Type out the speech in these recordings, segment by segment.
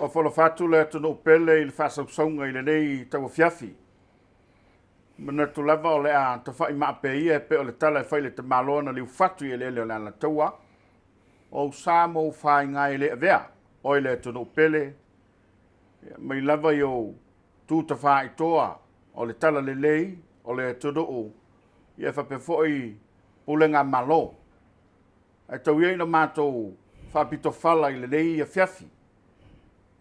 Ofo alofa atu le atunuu pele i le faasausauga i lenei tauafiafi. Manatu lava o le a tafa'i maape ia e pei o le tala e fai le tamaloa na liufatu i eleele o le Alataua. O ou sa ma ou faiga e le avea, oe le atunuu pele, mai lava i ou tu tafaitoa o le tala lelei o le atunuu, ia faapea foi pulega malo. Ae tau ia ina matou faapitofala i lenei afiafi,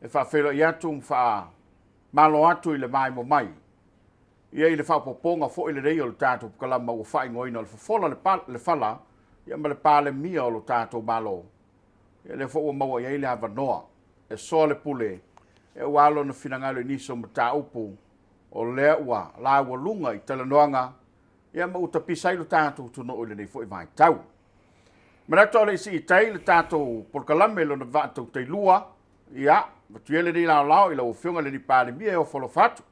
e faafeiloai atu ma faamalo atu i le maimo mai, ia i le faaopoopoga foi lenei o le tatou polokalame ua faaigoaina o le Fofola le Fala, ia ma le Palemia o lo tatou Malo. Ia lea foi ua maua i ai le avanoa e soa le pule, e ua alo na finagalo i nisi o mataupu o lea ua laualuga i talanoaga, ia ma ua tapisa ai lo tatou atunuu i lenei foi vaitau. Manatu o le isi i tai le tatou polokalame lona vaa tautailua, ia, matuia lenei laolao i lau Afioga i le Palemia e ofo alofa atu,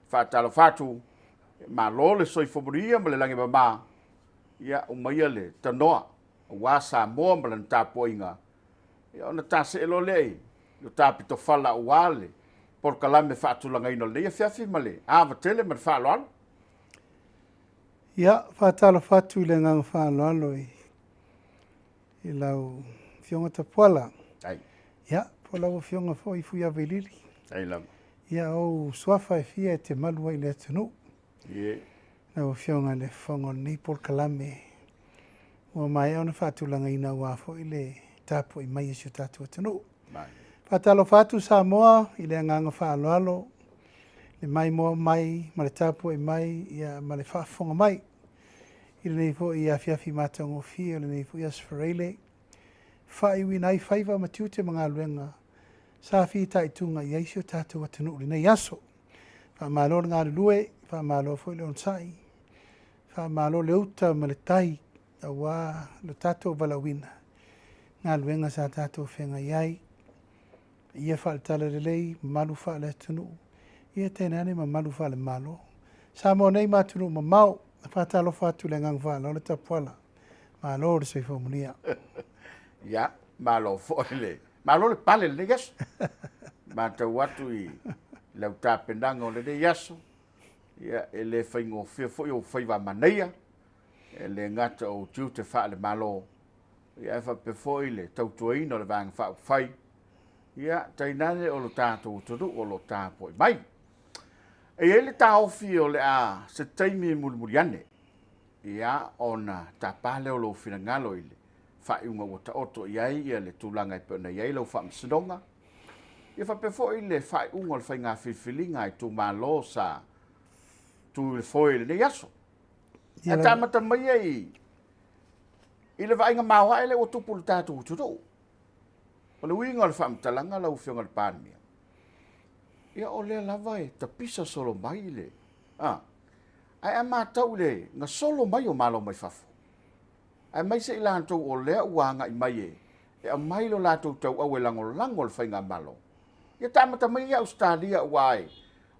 faatalofa atu, malo le soifua manuia ma le lagi e mama, ia, umaia le tanoa, aua Samoa ma lana tapuaiga, ia, ona tasee loa lea i lo tapitofala aua le polokalame faatulagaina o lenei afiafi ma le ava tele ma le faaaloalo. Ia, faatalofa atu i le agaga faaaloalo i lau Afioga Tapuala. Ai. Ia, po o lau Afioga foi Fuiavailili. Ai lava. Ia, ou suafa e fia e te malu ai i le atunuu. Ie. Lau Afioga i le Fofoga o lenei polokalame, ua maea ona faatulagaina aua foi le tapuai mai e si o tatou atunuu. Mai. Faatalofa atu Samoa i le agaga faaaloalo, le maimoa mai ma le tapuai mai, ia, ma le faafofoga mai i lenei foi afiafi matagofie o lenei foi Aso Faraile, faaiuina ai faiva ma tiute ma galuega sa fitaituga i ai si o tatou atunuu i lenei aso. Faamalo le galulue, faamalo foi le onosai, faamalo le uta ma le tai aua lo tatou valaauina, galuega sa tatou feagai ai, ia faaletala lelei, mamalu faale-atunuu, ia tainane mamalu faale-Malo. Samoa nei ma atunuu mamao, faatalofa atu i le agaga faaaloalo Tapuala. Malo le soifua manuia. Ia, malo foi le, malo le pale lenei aso. Matau atu i lau tapenaga o lenei aso, ia, e le faigofie foi ou faiva manaia, e le gata o tiute faale-malo, ia, e faapea foi le tautuaina o le vaega faaupufai, ia, tainane o lo tatou atunuu o lo tapuai mai. E i ai le taofi o le a se taimi e mulimuli ane, ia, ona tapa lea o lou finagalo i le faaiuga ua taoto i ai ia le tulaga e pei ona i ai lau faamasinoga, ia faapea foi le faaiuga o le faiga filifiliga a itumalo sa tu i le foe i lenei aso. Ae tamata mai ai i le vaaiga maoae lea ua tupu i le tatou atunuu. O le uiga o le faamatalaga lau Afioga i le Palemia, ia o lea lava e tapisa solo mai le, ae a matau i le gasolo mai o malo mai fafo, aemaise i latou o lea ua agai mai e aumai lo latou tauau e lagolago le faigamalo. Ia tamata mai ia Ausetalia ua ai,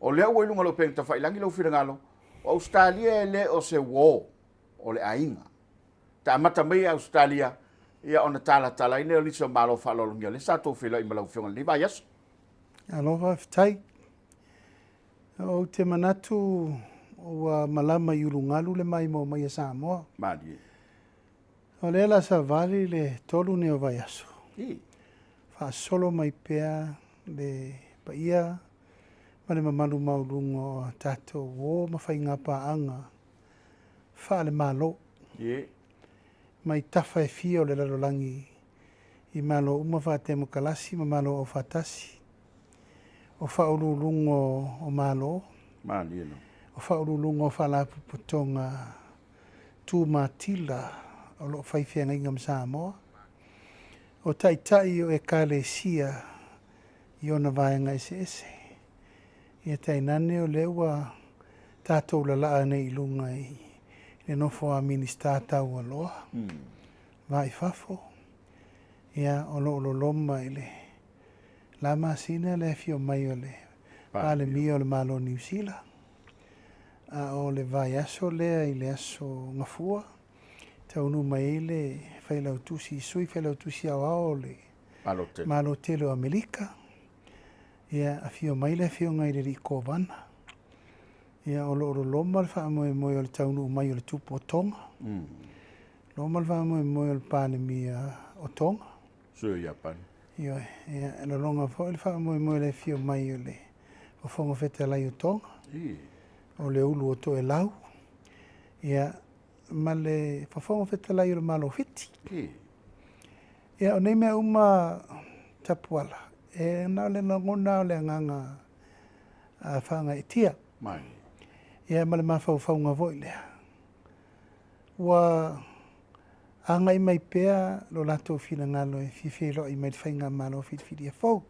o lea ua i luga o le upega tafailagi lau finagalo, o Ausetalia e le o se uo o le aiga. Tamata mai ia Ausetalia, ia ona talatala ai lea o nisi o malo faaaloalogia, lea sa tou feiloai ma lau Afioga i lenei vaiaso. Alo, faafetai. Ou te manatu ua malama i ulugalu le maimoa mai a Samoa. Malie. O lea la savali le 3 nei o vaiaso. I. Faasolo mai pea le paia ma le mamalu maualuga o tatou uo ma faiga paaga faale-Malo. Ie. Mai tafa e fia o le lalolagi i malo uma faatemokalasi ma malo aufaatasi. O faauluuluga o malo. Malie no. O faauluuluga o faalapotopotoga tumatila o loo fai feagaiga ma Samoa. O taitai o ekalesia i ona vaega eseese. Ia tainane o lea ua tatou lalaa nei i luga i le nofo a Minista taualoa, vai fafo, ia o loo loloma i le la masina le afio mai o le Palemia o le Malo o Niu Sila. A o le vaiaso lea i le aso Gafua, taunuu mai ai le failautusi, sui failautusi aoao o le Malo tele. Malo tele o Amerika. Ia, afio mai le Afioga i le Alii Kovana. Ia, o lo o loloma le faamoemoe o le taunuu mai o le Tupu o Tonga. Loma le faamoemoe o le Palemia o Tonga. Sui o Iapani. Ioe, ia, e lolonga foi le faamoemoe o le afio mai o le Fofoga Fetalai o Tonga. O le Ulu o Toelau. Ia, ma le Fofoga Fetalai o le Malo o Fiti. Ia, o nei mea uma Tapuala, e na o le lagona o le agaga faagaeetia. Mai. Ia, ma le mafaufauga foi lea. Ua agai mai pea lo latou finagalo e fia feiloai mai le faigamalo filifilia fou.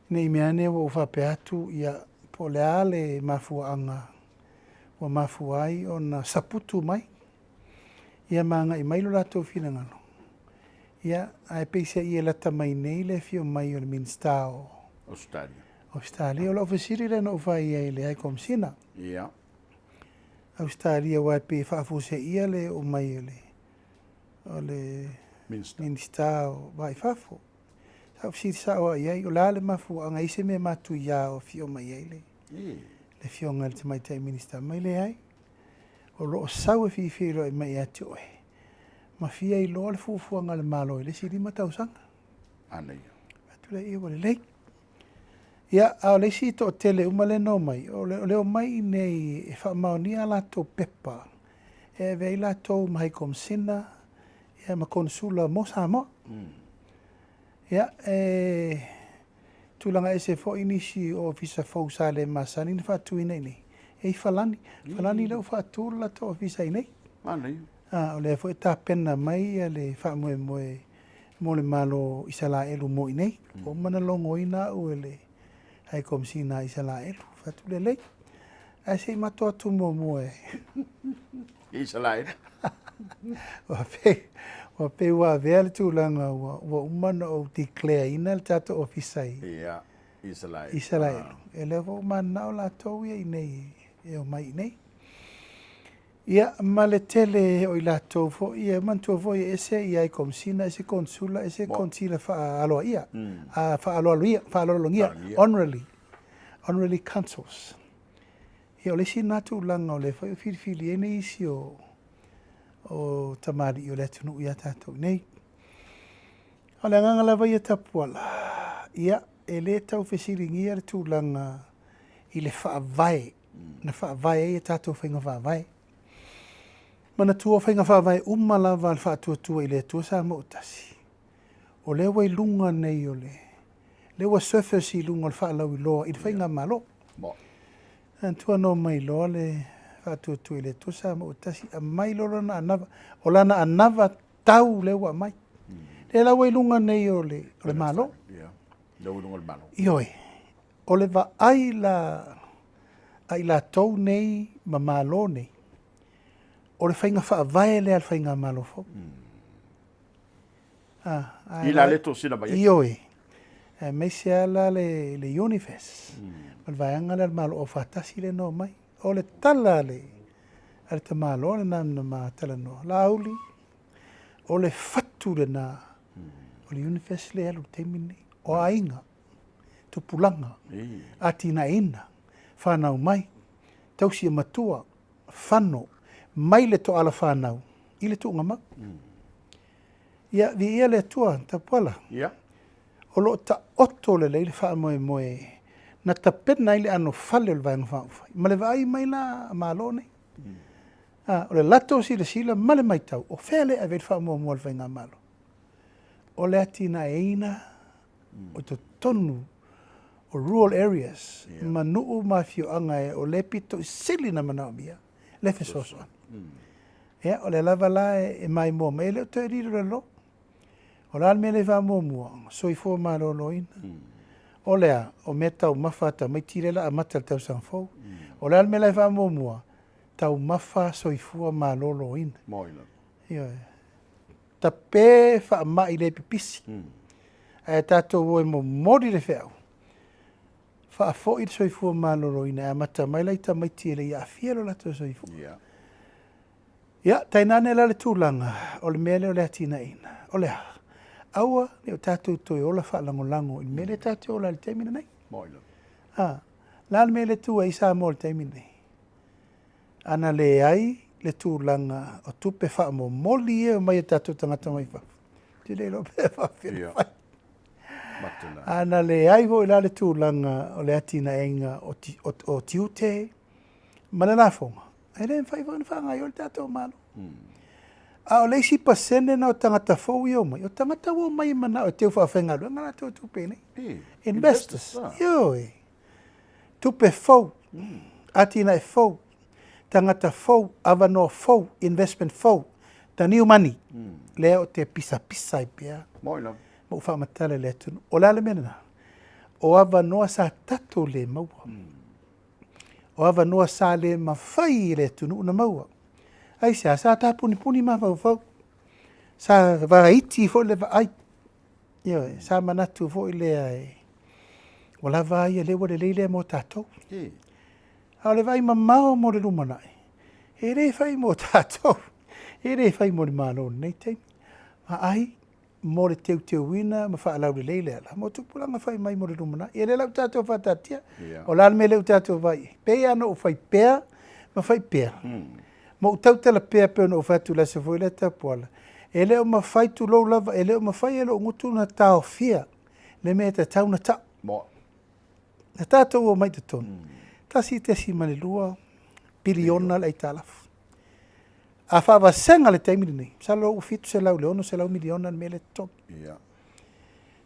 Ne i mea ane ua ou faapea atu, ia, po o le a le mafuaaga ua mafua ai ona saputu mai, ia ma agai mai lo latou finagalo. Ia, ae peiseai e lata mai nei le afio mai o le Minisita o Ausetalia. Ausetalia. O lau fesili lea na ou fai ai i le High Commissioner. Ia. Ausetalia, aua e pei e faafuaseia le oo mai o le Minisita. Minisita o Va i Fafo. Sa ou fesili sao lava i ai, o le a le mafuaaga, e i ai se mea matuia o afio mai ai le afioga i le Tamaitai Minisita? Mai leai. O lo o sau e fia feiloai mai ia te oe, ma fia iloa le fuafuaga a le Malo i le isi 5 tausaga. Manaia. Atu lea, ia ua lelei. Ia, a o le isi toatele uma lea na omai, o le omai i nei e faamaonia a latou pepa, e ave ai latou ma High Commissioner, ia ma Consular mo Samoa. Ia, e tulaga ese foi nisi o ofisa fou sa le masani na faatuina i nei. E i Falani. Falani lea ua faatu le latou ofisa i nei. Manaia. O lea foi e tapena mai ia le faamoemoe mo le Malo Isalaelu mo i nei. Ua uma ona logoina au e le High Commissioner a Isalaelu. Fai atu lelei. Ae se i matou atu muamua e Isalaelu. Ua pei ua avea le tulaga ua uma ona ou declare ina le tatou ofisa i Ia, Isalaelu. Isalaelu. E lea foi ua mananao latou ia i nei e omai i nei. Ia, ma le tele o i latou foi, ia, manatua foi e ese i ai Commissioner, ese Consula, ese Consila faaloaia, faaloaloia, faaloalogia, honorary, honorary consuls. Ia, o le isi lena tulaga o lea foi ua filifili ai nisi o tamalii o le atunuu ia tatou nei. O le agaga lava ia Tapuala, ia, e le tau fesiligia le tulaga i le faavae, na faavae ai a tatou faiga faavae. Manatua o faiga faavae uma lava a le faatuatua i le Atua Samoa ua tasi. O lea ua i luga nei o le, lea ua surface i luga o le faalauiloa i le faigamalo. Manatua na omai loa le faatuatua i le Atua Samoa ua tasi, aumai loa lana anava. O lana anava tau lea ua aumai. Lea la ua i luga nei o le Malo. Ia, lea ua i luga o le Malo. Ioe, o le vaai la a i latou nei ma Malo nei, o le faiga faavae lea a le faigamalo fou. I la le tosina mai ai. Ioe, aemaise lava la le UNIFES, ma le vaega lea o le Malo Aufaatasi lea na omai. O le tala a le tamaloa lena na ma talanoa, Laauli, o le fatu lena o le UNIFES lea e alu i le taimi lenei. O aiga, tupulaga, atinaeina, fanau mai, tausi e matua, fano, mai le toala fanau i le tuugamau. Ia, viia le Atua, Tapuala. Ia. O lo o taoto lelei le faamoemoe na tapena ai le anofale o le Vaega Faaupufai ma le vaai mai la a Malo nei. O le latou silasila ma le matau, o fea le ave ai le faamuamua a le faigamalo? O le atinaeina o totonu o rural areas, ma nuu ma afioaga e o le pito i sili na manaomia le fesoasoani. Ia, o le lava la e maimoa mai, e le o toe lilo le lo. O la le mea le faamuamua, soifua maloloina. O lea, o mea taumafa tamaiti le la amata le tausaga fou. O la le mea le faamuamua, taumafa soifua maloloina. Moi lava. Ioe. Tape faamai le pipisi. Ae tatou o e momoli le feau, faafoi le soifua maloloina e amata mai la i tamaiti e le i aafia lo latou soifua. Ia, tainane la le tulaga o le mea lea o le atinaeina. O le a? Aua ne i o tatou toe ola faalagolago i le mea lea tatou te ola ai i le taimi lenei. A, o le a le mea lea e tu ai Samoa i le taimi lenei? Ana leai le tulaga o tupe faamomoli ia e omai e tatou tagata mai fafo, ou te le iloa pe faapefea ona fai. Ana leai foi la le tulaga o le atinaeina o tiute ma le lafoga, e le mafai foi ona faagaoioi le tatou Malo. A o le isi pasene lena o tagata fou ia e omai, o tagata ua omai e manao e teu faafaigaluega latou tupe i inei. Investors. Ioe. Tupe fou, atinae fou, tagata fou, avanoa fou, investment fou, the new money, lea ou te pisapisa ai pea ma ou faamatala i le atunuu. O le a le mea lena? O avanoa sa tatou le maua. O avanoa sa le mafai e le atunuu ona maua. Aisea? Sa tapunipuni mafaufau, sa vaiti foi le vaai. Ioe, sa manatu foi lea e, ua lava a ia, lea ua lelei lea mo tatou. A o le vaai mamao mo le lumanai, e le fai mo tatou, e le fai mo le Malo i lenei taimi. Vaai mo le teuteuina ma faalaulelei le ala mo tupulaga fai mai mo le lumanai. Ia lea la ua tatou faataatia, o le a le mea lea ua tatou vaai i ai? Pei lava ona ou fai pea ma fai pea, ma ou tautala pea pei ona ou fai atu i le aso foi lea Tapuala, e le o mafai, tulou lava, e le o mafai e lou gutu ona taofia le mea e tatau ona tau. Na tatou omai i totonu, 1.2 piliona le aitalafu. A faavasega le taimi lenei, masalo ua 700 i le 600 miliona le mea lea e totogi.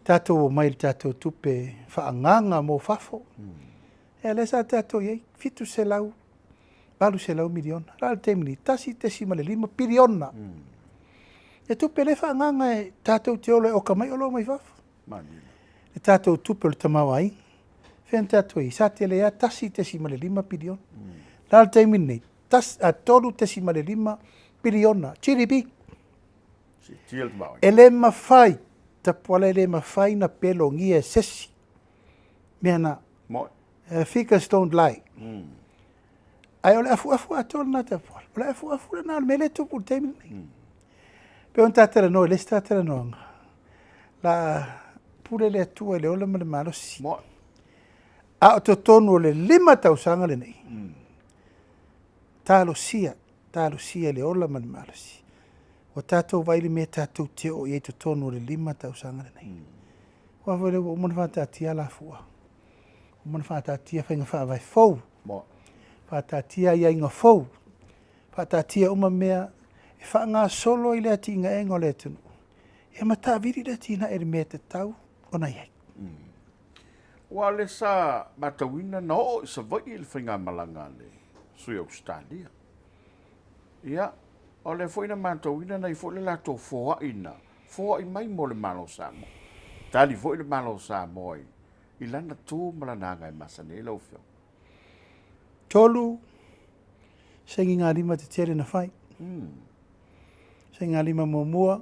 Tatou omai i le tatou tupe faaagaaga mo fafo, ia lea sa tatou i ai, 700, 800 miliona. O le a le taimi nei? 1.5 piliona. Le tupe lea e faaagaaga e tatou te ola e oka mai oloa mai fafo. Le tatou tupe o le tamaoaiga. Fea na tatou i ai? Sa tele lava 1.5 piliona. O le a le taimi lenei? 3.5 piliona GDP. E le mafai, Tapuala e le mafai na pelogia e sesi mea na. Figures don't lie. Ae o le afuafu atoa lena Tapuala. O le afuafu lena o le mea lea e tupu i le taimi lenei. Pei ona ta talanoa i le isi ta talanoaga, la pule le Atua i le ola ma le malosi. A o totonu o le 5 tausaga lenei, talosia, talosia i le ola ma le malosi. Ua tatou vaai i le mea tatou te oo i ai i totonu o le 5 tausaga lenei. Aua foi lea ua uma ona faataatia alafua, uma ona faataatia faiga faavae fou, faataatia aiaiga fou, faataatia uma mea e faagasolo ai le atinaega o le atunuu, ia ma taavili le atinae i le mea e tatau ona i ai. Aua o lea sa matauina na oo i Savaii le faigamalaga a le sui o Ausetalia. Ia, o lea foi na matauina na i ai foi le latou foai na foai mai mo le Malo o Samoa. Tali foi le Malo o Samoa i lana tu ma lana aga e masani ai lau Afioga. 3 sainigalima tetele na fai. Sainigalima muamua,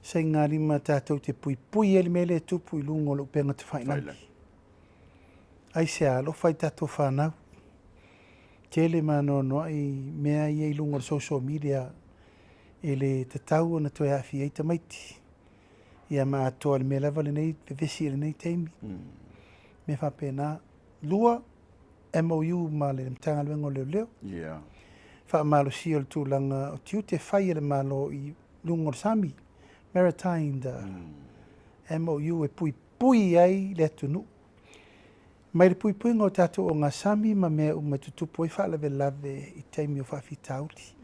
sainigalima tatou te puipui ai le mea lea e tupu i luga o le upega tafailagi. Aisea, alofa i tatou fanau. Tele ma anoanoai mea ia i luga o le social media e le tatau ona toe aafia ai tamaiti. Ia ma atoa le mea lava lenei vevesi i lenei taimi. Mea faapena. 2, MOU ma le Matagaluega o Leoleo. Faamalosia o le tulaga o tiute fai e le Malo i luga o le sami, Maritime MOU e puipui ai le atunuu mai le puipuiga o tatou ogasami ma mea uma e tutupu ai faalavelave i taimi o faafitauli.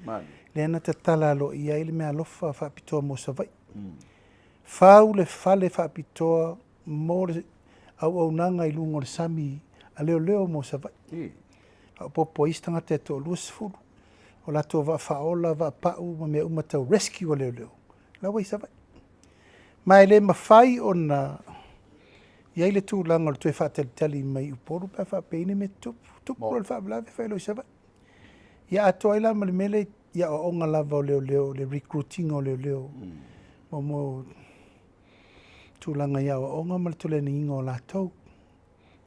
Lea na tatala aloaia ai le meaalofa faapitoa mo Savaii. Fau le fale faapitoa mo le auaunaga i luga o le sami a leoleo mo Savaii. Faaopoopo ai isi tagata e toa-20, o latou vaa faaola, vaa pau ma mea uma tau rescue a leoleo, la ua i Savaii. Ma e le mafai ona i ai le tulaga o le toe faatalitali mai i Upolu pe a faapea i ai ni mea tutupu. Tupu loa le faalavelave fai loa i Savaii. Ia atoa ai la ma le mea lea i aoaoga lava o leoleo, le recruit ina o leoleo mo tulaga i aoaoga ma le koleniina o latou.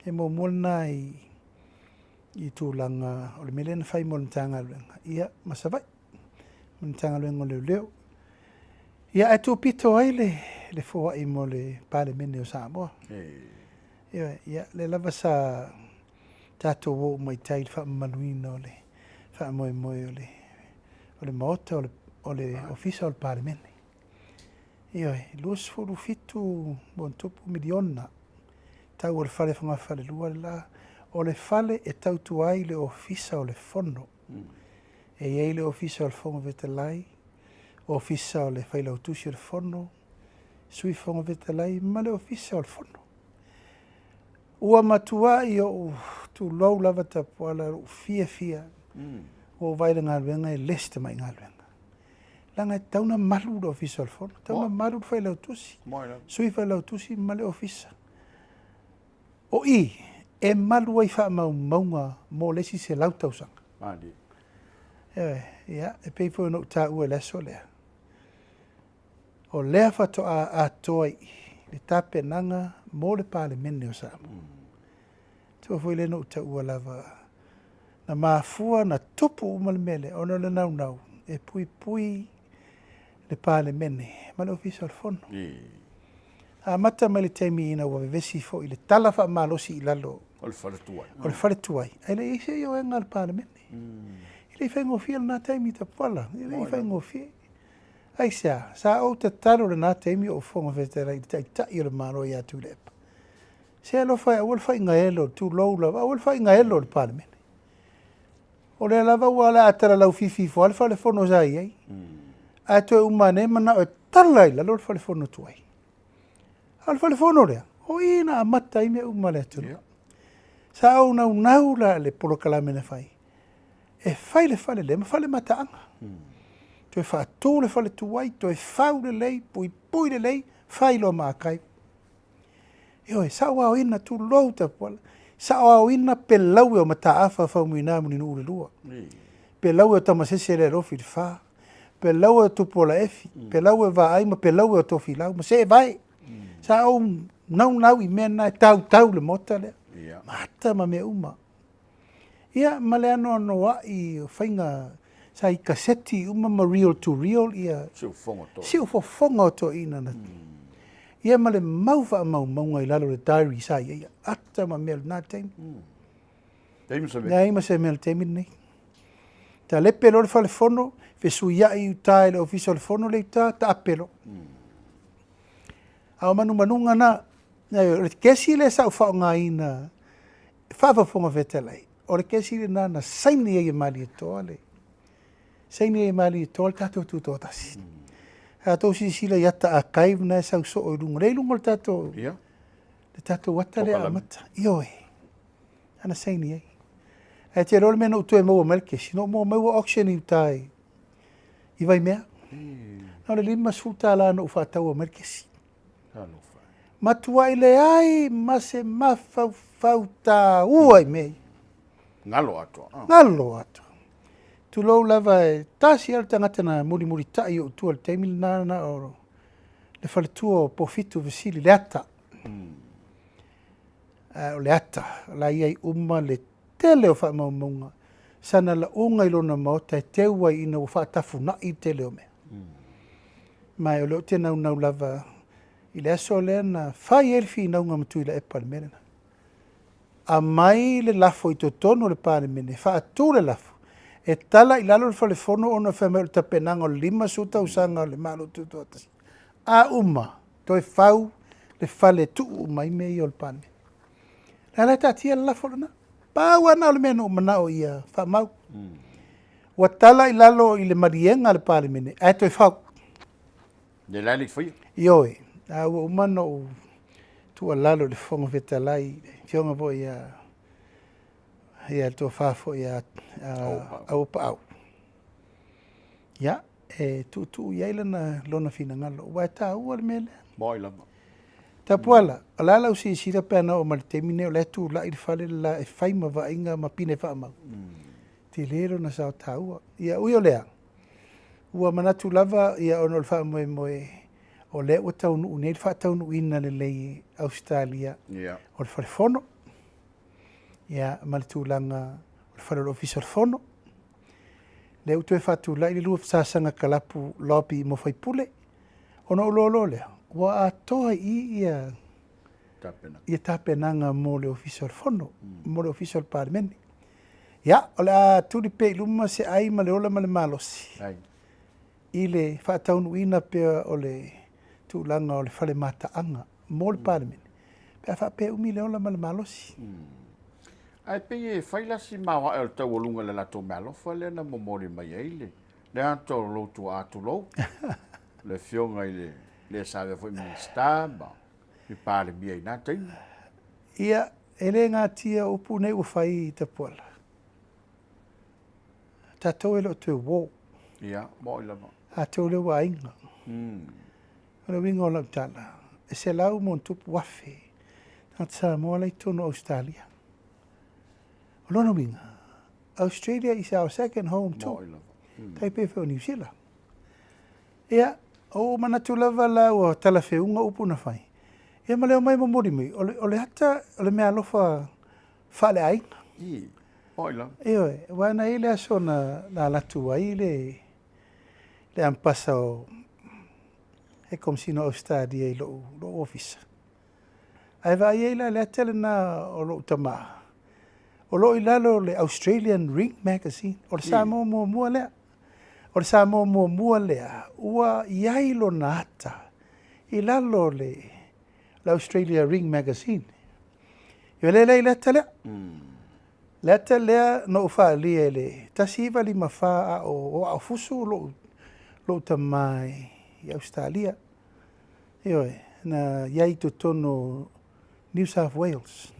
E muamua lena i tulaga o le mea lea na fai mo le Matagaluega, ia, ma Savaii, ma le Matagaluega o Leoleo. Ia, ae tuupito ai le le foai mo le Palemene o Samoa. Ioe, ia, lea lava sa tatou o uma i tai i le faamamaluina o le faamoemoe o le, o le Maota o le, o le Ofisa o le Palemene. Ioe, $27.+ miliona tau o le fale fogafalelua le la, o le fale e tautua ai le Ofisa o le Fono. E i ai le Ofisa o le Fofoga Fetalai, Ofisa o le Failautusi o le Fono, Sui Fofoga Fetalai ma le Ofisa o le Fono. Ua matuai ou tulou lava Tapuala lou fiafia, ua ou vaai i le galuega e le se tamai galuega. Leaga e tatau ona malu le Ofisa o le Fono, e tatau ona malu le Failautusi, Sui Failautusi ma le Ofisa. O i e malu ai faamaumauga mo le isi 100 tausaga. Ioe, ia, e pei foi ona ou taua i le aso lea, o lea faatoa atoa i le tapenaga mo le Palemene o Samoa. Tua foi lea na ou taua lava, na mafua na tupu uma le mea lea, ona o le naunau e puipui le Palemene ma le Ofisa o le Fono. Amata mai le taimi ina ua vevesi foi le tala faamalosi i lalo o le fale tuai, o le fale tuai, ae le i ai se ioega a le Palemene. E le i faigofie lena taimi Tapuala, e le i faigofie. Aisea, sa ou tatalo i lena taimi o ou Fofoga Fetalai i le Taitai o le Malo ia Tuilaepa, se alofa e aua le faigaelo, tulou lava, aua le faigaelo o le Palemene. O lea lava ua o le a talalaufifi ifo lava le fale fono sa i ai. Ae toe uma ane manao e tala i lalo le fale fono tuai. A o le fale fono lea, o i na amata ai mea uma a le atunuu. Sa ou naunau la i le polokalame na fai, e fai le fale lea ma fale mataaga. Toe faatu le fale tuai, toe fau lelei, puipui lelei, fai loa ma archive. Ioe, sa ou aoina, tulou Tapuala, sa ou aoina pelaue o Mataafa Faumuina Mulinuu le lua, pelaue o Tamasese Lealofi le fa, pelaue o Tupuola Efi, pelaue o Vaai ma pelaue o Tofilau ma Seevae. Sa ou naunau i mea na e tautau le maota lea, ma ata ma mea uma. Ia, ma le anoanoai o faiga sa i kaseti uma ma reel to reel ia siufofoga o toeaiina na. Ia ma le mau faamaumauga i lalo o le diary sa i ai ata ma mea o lena taimi. Leai ma se mea o le taimi lenei. Talepe loa le fale fono, fesuiai i uta e le Ofisa o le Fono le uta, taape loa. A o manumanuga na, o le kesi lea sa ou faaaogaina faa-Fofoga Fetalai, o le kesi lena na saini ai e Malietoa le saini ai e Malietoa le tatou tutoatasi. A outou silasila i ata archive na e sau soo i luga, lea i luga o le tatou, le tatou ata lea amata. Ioe, ana saini ai. Ae te iloa le mea na ou toe maua mai le kesi, na ou maua mai ua auction i uta i Vaimea. Na o le $50 na ou faataua mai le kesi. Matuai leai ma se mafaufau taua i mea ia. Galo atoa. Galo atoa. Tulou lava e tasi lava le tagata na mulimulitai i ou tua i le taimi lena, na o le faletua o Pofitu Fesili, le ata. O le ata, o la e i ai uma le tele o faamaumauga. Sana lauga i lona maota e teu ai ina ua faatafunai le tele o mea. Ma o lea ou te naunau lava i le aso lea na fai ai le finauga ma Tuilaepa i le mea lena. Aumai le lafo i totonu o le Palemene, faatu le lafo, e tala i lalo le fale fono ona fai mai o le tapenaga o le 50 tausaga o le Malo Tutoatasi. A uma, toe fau le fale tuu uma ai mea ia o le Palemene. La la e taatia le lafo lena. Pau lava na o le mea na ou manao ia faamau. Ua tala i lalo i le maliega a le Palemene, ae toe fau. Le la le faia. Ioe, a ua uma ona ou tuualalo i le Fofoga Fetalai, le afioga foi ia le tofa foi ia Auuapaau. Ia, e tuutuu i ai lona finagalo, aua e taua le mea lea. Moi lava. Tapuala, o le a lau silasila pe ana oo mai le taimi nei o la e tulai le fale le la e fai ma vaaiga ma pine faamau. Tele lona sao taua. Ia, ui o lea, ua manatu lava ia ona o le faamoemoe o lea ua taunuu nei le faataunuuina lelei i Ausetalia o le fale fono, ia, ma le tulaga o le fale o le Ofisa o le Fono. Lea ua toe faatulai le lua sasaga kalapu lobby mo faipule, ona ou loa lea, Ua atoa i i ia ia tapenaga mo le Ofisa o le Fono, mo le Ofisa o le Palemene. Ia, o le a tuli pea i luma se ai ma le ola ma le malosi i le faataunuuina pea o le tulaga o le fale mataaga mo le Palemene, pe a faapea e umi le ola ma le malosi. Ae pei e fai la si maoae o le taualuga i le latou meaalofa lea na momoli mai ai le le ata o lou tuaa tulou, le Afioga i le le sa avea foi ma Minisita ma le Palemia i na taimi. Ia, e le natia o upu nei ua fai i Tapuala. Tatou e le o toe uo. Ia, moni lava. Tatou lea ua aiga. O le uiga o lau tala, e 100,000+ tagata Samoa la i totonu o Ausetalia. O lona uiga, Australia is our second home too. Moni lava. Tai pei foi o Niu Sila. Ia, ua ou manatu lava la ua talafeuga upu na fai. Ia ma le omai momoli mai, o le, o le ata, o le meaalofa faaleaiga. I, moni lava. Ioe, aua na i ai le aso na, na alu atu ai le, le ampasa o le Komesina o Ausetalia i lou, lou ofisa. Ae vaai ai la i le ata lena o lou tamā, o lo o i lalo o le Australian Ring Magazine, o le Samoa muamua lea. O le Samoa muamua lea ua i ai lona ata i lalo o le, le Australia Ring Magazine. Ia lea la i le ata lea. Le ata lea na ou faaalia i le 1954 a o aao fusu lou, lou tamā i Ausetalia. Ioe, na i ai i totonu o New South Wales.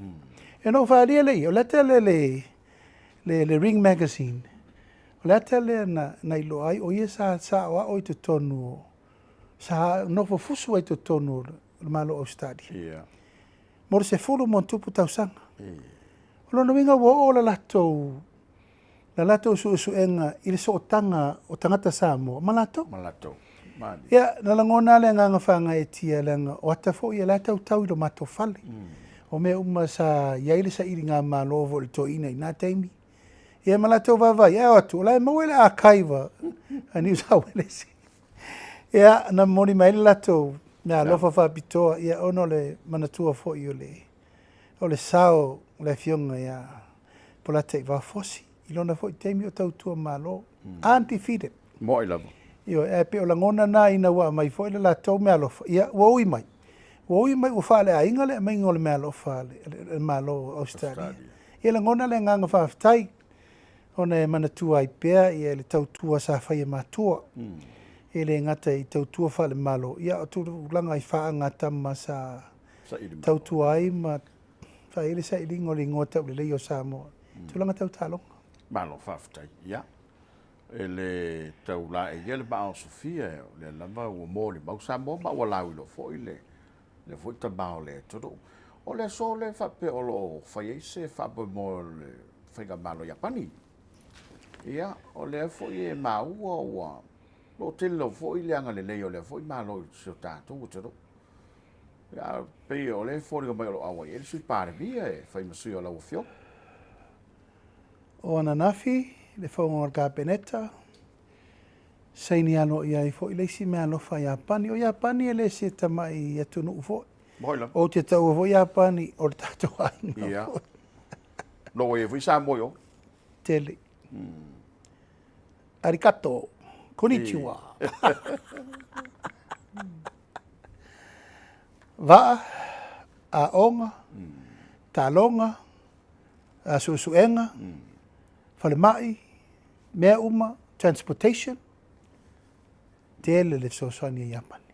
E na ou faaalia lea i, o le ata lea le, le, le Ring Magazine, o le ata lea na, na iloa ai, o ia sa, sa aoao i totonu o, sa nofo fusu ai i totonu o le Malo o Ausetalia. Mo le 10+ tausaga. O lona uiga ua oo le latou, la latou suesuega i le sootaga o tagata Samoa ma latou. Ma latou. Ia, na lagona lava le agaga faagaeetia leaga o ata foi ia la e tautau i lo matou fale. O mea uma sa i ai le sailigamalo foi a le toeaina i na taimi. Ia ma latou vaavaai, ae o atu, o la e maua i le archive a New South Wales. Ia, na momoli mai ai le latou meaalofa faapitoa, ia ona o le manatua foi o le, o le sao o le Afioga ia Polataivao Fosi i lona foi taimi o tautua Malo, undefeated. Moni lava. Ioe, ae pei o lagona na ina ua aumai foi le latou meaalofa, ia ua ui mai, ua ui mai ua faaleaiga le aumaiga o le meaalofa a le Malo o Ausetalia. Ia lagona le agaga faafetai ona e manatua ai pea ia le tautua sa fai e matua. E le gata i tautua faale-Malo, ia o tulaga i faagatama sa tautua ai ma fai ai le sailiga o le igoa taulelei o Samoa, tulaga tau taaloga. Malo faafetai. Ia, e le tau laeia le maa o Sofia, o lea lava ua molimau Samoa ma ua lauiloa foi le lea foi tama o le atunuu. O le aso lea faapea o lo o fai ai se faamoemoe o le faigamalo Iapani. Ia, o lea foi e maua ua lo o tele lava foi le agalelei o lea foi Malo i si o tatou atunuu. Ia, pei o lea e foliga mai o lo o auai ai le Sui Palemia e fai ma sui o lau Afioga. O ananafi, le fono a le Kapeneta, saini aloaia ai foi le isi meaalofa a Iapani. O Iapani e le se tamai atunuu foi. Moni lava. Ou te taua foi Iapani o le tatou aiga foi. Lo ua i ai foi Samoa i o. Tele. Arigato. Konnichiwa. Vaa, aoga, taaloga, suesuega, falemai, mea uma, transportation, tele le fesoasoani a Iapani.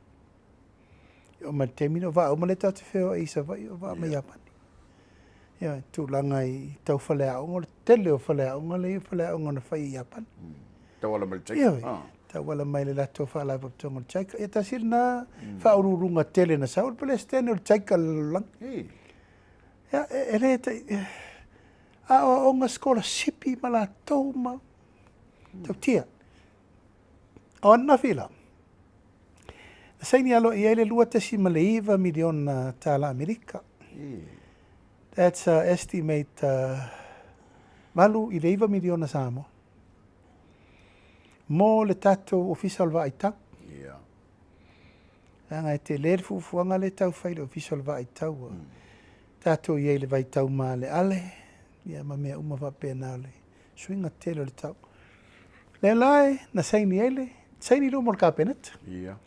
E oo mai i le taimi lenei, o vaa uma lea tatou te feoai i Savaii, o vaa mai Iapani. Ia, tulaga i tau faleaoga, o le tele o faleaoga lea e i ai, o faleaoga na fai e Iapani. Tauala mai le JICA. Ioe, tauala mai le latou faalapotopotoga o le JICA. Ia tasi lena faauluuluga tele na sau, o le Peresetene o le JICA i le lalolagi. Ia, e le tai, aoaoga sikolasipi ma latou ma tautia. O ananafi la, na saini aloaia ai le $2.9 miliona tala Amerika. That's a estimate 8 i le 9 miliona Samoa mo le tatou Ofisa o le Vaai Tau. Leaga e tele le fuafuaga lea e tau fai i le Ofisa o le Vaaitaua. Tatou i ai i le vaitau maaleale, ia ma mea uma faapena o le suiga tele o le tau. Lea la e na saini ai le, saini i luma o le Kapeneta. Ia.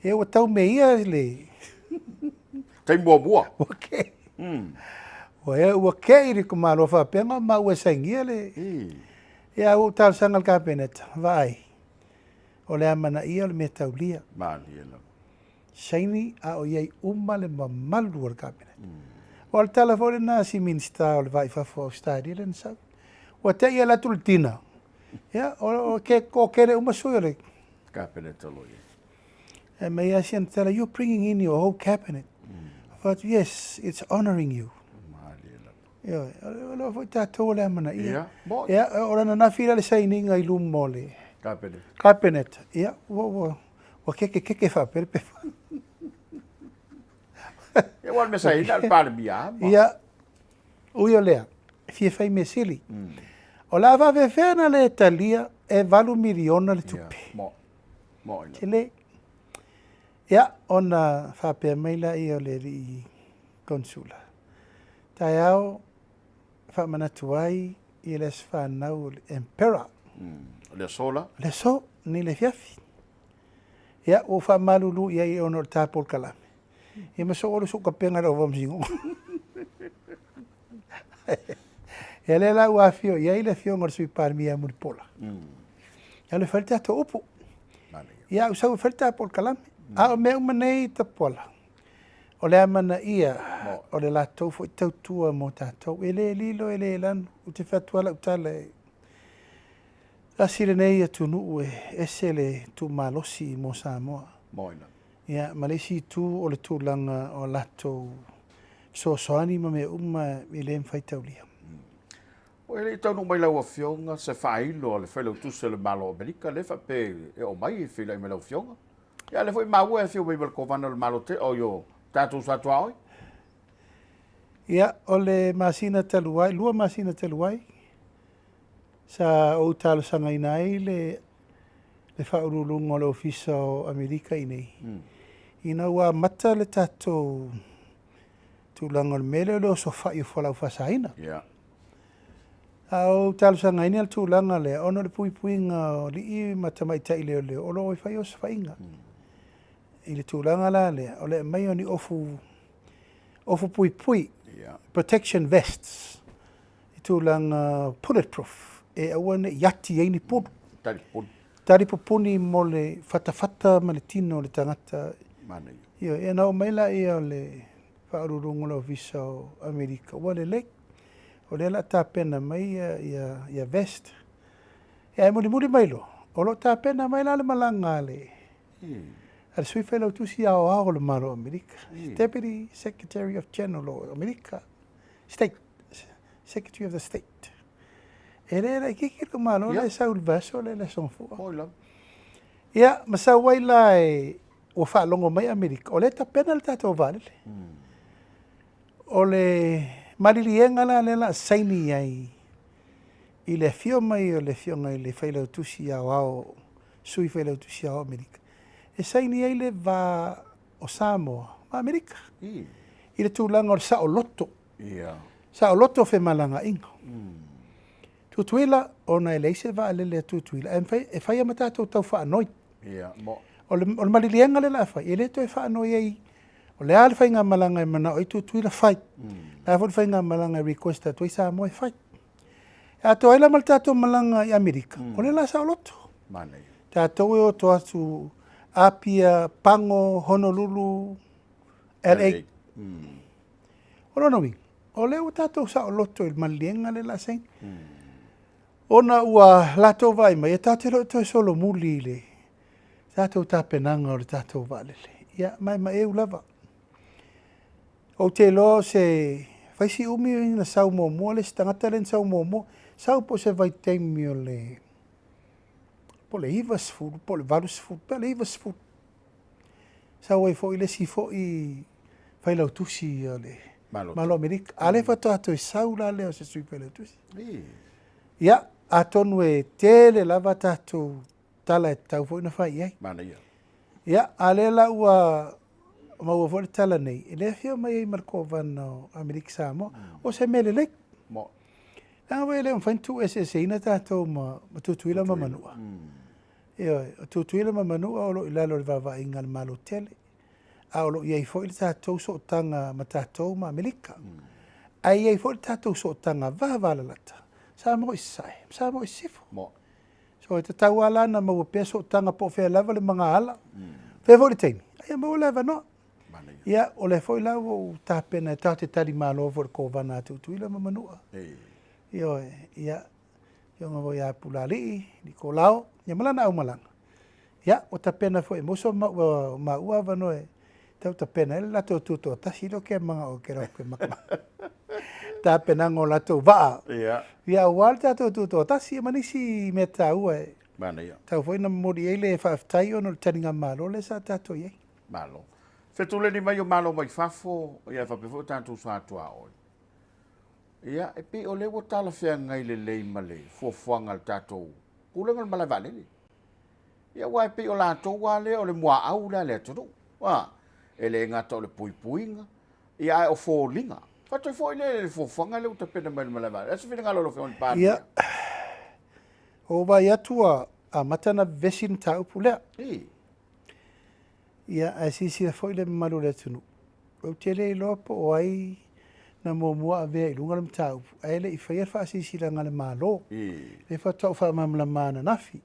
Ia ua tau meia le Taimi muamua. Ua kei. Ua ea ua kei le Malo faapea na o maua e sainia le Ia ua ou talosaga i le Kapeneta, vaai, o le amanaia o le mea taulia. Malie lava. Saini a o i ai uma le mamalu o le Kapeneta. Aua o le tala foi lena a si Minisita o le Va i Fafo o Ausetalia lea na sau. Ua te i e alu atu i le dinner, ia, o ke toatele uma sui o le Kapeneta o lo o i ai. E mai lava si ana tala, you're bringing in your whole cabinet. Mm. Fai atu, yes, it's honouring you. Malie lava. Ioe, o lea foi tatou o le amanaia. Ia, mo. Ia, o le ananafi la le sainiga i luma o le Cabinet. Cabinet. Ia, ua, ua, ua keke keke faapea le pepa. Ia, ua le mea saina le Palemia. Ia, ui o lea, e fia fai mea sili. O le a faafefea na le talia e 8 miliona le tupe. Ia, mo. Mo ina. Tele. Ia, ona faapea mai laia o le alii Konsula. Taeao faamanatu ai i le aso fanau o le Emperor. O le aso la? O le aso, nei le afiafi. Ia, ua ou faamalulu i ai ona o le ta polokalame. Ia ma soo alu sou kapega i lau faamasinoga. Ia lea la ua afio i ai le afioga o le Sui Palemia ia Mulipola. Ia alu e fai le tatou upu. Ia au sau e fai le ta polokalame. A o mea uma nei Tapuala, o le amanaia o le latou foi tautua mo tatou. E le lilo e le lanu, ou te fai atu lava lau tala e tasi lenei atunuu e ese le tuumalosi mo Samoa. Ia, ma le isi itu o le tulaga o latou fesoasoani ma mea uma e le mafai taulia. Ua e le i taunuu mai lau Afioga se faailo a le Failautusi o le Malo o Amerika lea faapea e oo mai e feiloai mai lau Afioga. Ia, a o lea foi e maua e afio mai ma le Kovana o le Malo te, o yo tatou sa tuaoi. Ia, o le masina talu ai, 2 masina talu ai, sa ou talosagaina ai le le Faauluuluga o le Ofisa o Amerika i inei, ina ua amata le tatou tulaga o le mea lea o le osofai o fualaau faasaina. A ou talosagaina le tulaga lea, ona o le puipuiga o alii ma tamaitai leoleo o lo o fai osofaiga. I le tulaga la lea, o le aumai o ni ofu, ofu puipui, protection vests, i tulaga bulletproof, e aua ne i ati ai ni pulu. Talipupuni. Talipupuni mo le fatafata ma le tino o le tagata. Manaia. Ioe, ia na oo mai laia o le Faauluuluga o le Ofisa o Amerika, ua lelei. O lea o le a tapena mai ia vest. Ia ae mulimuli mai loa, o lo o tapena mai la le malaga a le a le Sui Failautusi Aoao o le Malo o Amerika, Deputy Secretary of General o Amerika, State, Secretary of the State. E le laitiiti lou malo lea e sau i le vaiaso lea i le Aso Gafua. Ia, ma sau ai la e ua faalogo mai Amerika, o lea e tapena le tatou vaalele. O le maliliega la lea o le a saini ai i le afio mai o le Afioga i le Failautusi Aoao, Sui Failautusi Aoao o Amerika, e saini ai le va o Samoa ma Amerika i le tulaga o le saoloto. Saoloto o femalagaaiga. Tutuila, ona e leai se vaalele a Tutuila, ae mafai, e fai lava ma tatou tau faanoi. O le, o le maliliega lea o le a fai, e le toe faanoi ai, o le a le faigamalaga e manao ai Tutuila, fai. O le a foi le faigamalaga e request atu ai Samoa e fai. E atoa ai la ma le tatou malaga i Amerika, o lea o le a saoloto. Tatou e o atu atu Apia, Pago, Honolulu, LA. O lona uiga, o lea ua tatou saoloto i le maliliega lea o le a saini. Ona ua latou vaai mai, e tatou te le o toe solomuli i le tatou tapenaga o le tatou vaalele. Ia, maemaeu lava. Ou te iloa o se fai si umi na sau muamua le isi tagata lea na sau muamua, sau po o se vaitaimi o le po o le 90 po o le 80 pe o le 90. Sau ai foi le isi foi failautusi o le Malo o Amerika. A lea faatoa toe sau la lea o se sui failautusi. Ia, atonu e tele lava tatou tala e tatau foi ona fai i ai. Manaia. Ia, a lea la ua maua foi le tala nei, e le afio mai ai ma le Kovana o Amerika Samoa. O se mea lelei. Leaga foi e le mafai ona tuueseeseina tatou ma Tutuila ma Manua. Ioe, o Tutuila ma Manua o lo o i lalo o le vaavaaiga a le Malo tele, a o lo o i ai foi le tatou sootaga ma tatou ma Amerika. Ae i ai foi le tatou sootaga vavalalata, Samoa i Sasae, Samoa i Sisifo. So e tatau lava la ona maua pea sootaga po o fea lava le magaala, fea foi le taimi, a ia maua le avanoa. Ia, o lea foi la ua ou tapena e tatou te talimalo foi i le Kovana a Tutuila ma Manua. Ioe, ia, Afioga foi ia Pulaalii, Nikolao, ia ma lana aumalaga. Ia, ua tapena foi e Muso ma maua avanoa e tau tapena ai le latou tutoatasi lea ou te manao ke rau ke makamaka. Tapenaga o latou vaa. Ia. Ia, aua le tatou tutoatasi ma nisi mea taua e Manaia. Tau foi na momoli ai le faafetai ona o le taligamalo lea sa tatou i ai. Malo. Fetuleni mai o malo mai fafo, ia faapea foi o tatou sa tuaoi. Ia, e pei o lea ua talafeagai lelei ma le fuafuaga a le tatou Pulega o le Malae Vaalele. Ia, aua e pei o latou lava lea o le muaau lea a le atunuu. A, e le gata o le puipuiga, ia ae o foliga. Faatoi foi lea i le fuafuaga lea ua tapena mai le Malae Vaalele. A se finagalo o lau Afioga i le Palemia? Ia, ua ou vaai atu ua amata ona vevesi le mataupu lea. Ia, ae silasila foi le mamalu o le atunuu, ou te le iloa po o ai na muamua avea i luga le mataupu, ae le i faia le faasilasilaga a le Malo. Lea faatoa ou faamalamalama ananafi.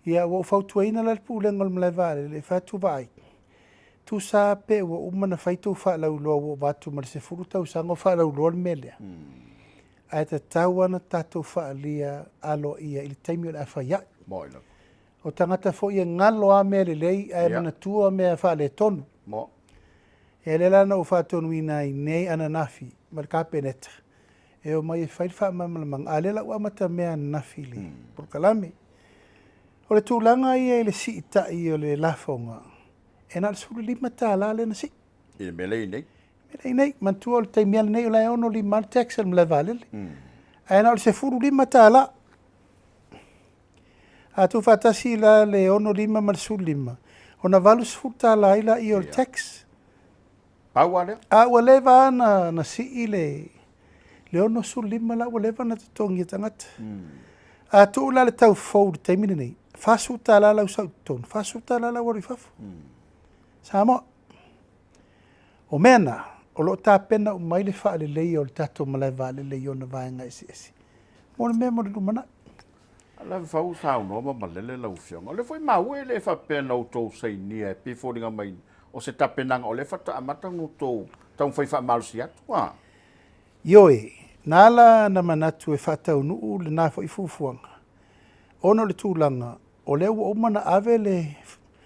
Ia, ua ou fautuaina la le Pulega o le Malae Vaalele e fai atu vaai, tusa pe ua uma ona fai tou faalauiloa ua ova atu ma le 10 tausaga o faalauiloa le mea lea, ae tatau lava ona tatou faaalia aloaia i le taimi o le a fai ai. O tagata foi e galo lava mea lelei ae manatua mea faaletonu. Ia lea la na ou faatonuina ai nei ananafi ma le Kapeneta e omai e fai le faamalamalamaga, a o lea la ua amatamea ananafi i le polokalame. O le tulaga ia i le siitai o le lafoga, e na o le $15 lea na sii. I le mea lea e i ai nei? I le mea lea e i ai nei. Manatua o le taimi lava lenei o la e 65 le tax a le malae vaalele. Ae na o le $15. A tuufaatasi la le 65 ma le 15, ona $80 ai lea o le tax. Pau lava lea? A ua leva lava na sii le 65 la ua leva ona totogi e tagata. A tuu la le tau fou i le taimi lenei, $40 lau sau i totonu, $40 lau alu i fafo. Samoa. O mea na, o lo o tapena uma ai le faaleleia o le tatou malae vaalele i ona vaega eseese. Mo le mea mo le lumanai. A la fau saunoa ma malele lau Afioga. O lea foi maua e le faapea na outou sainia e pei e foliga mai o se tapenaga o lea faatoa amata ona outou taumafai faamalosi atu. A? Ioe, na ala na manatu e faataunuu lena foi fuafuaga, ona o le tulaga o lea ua uma ona ave le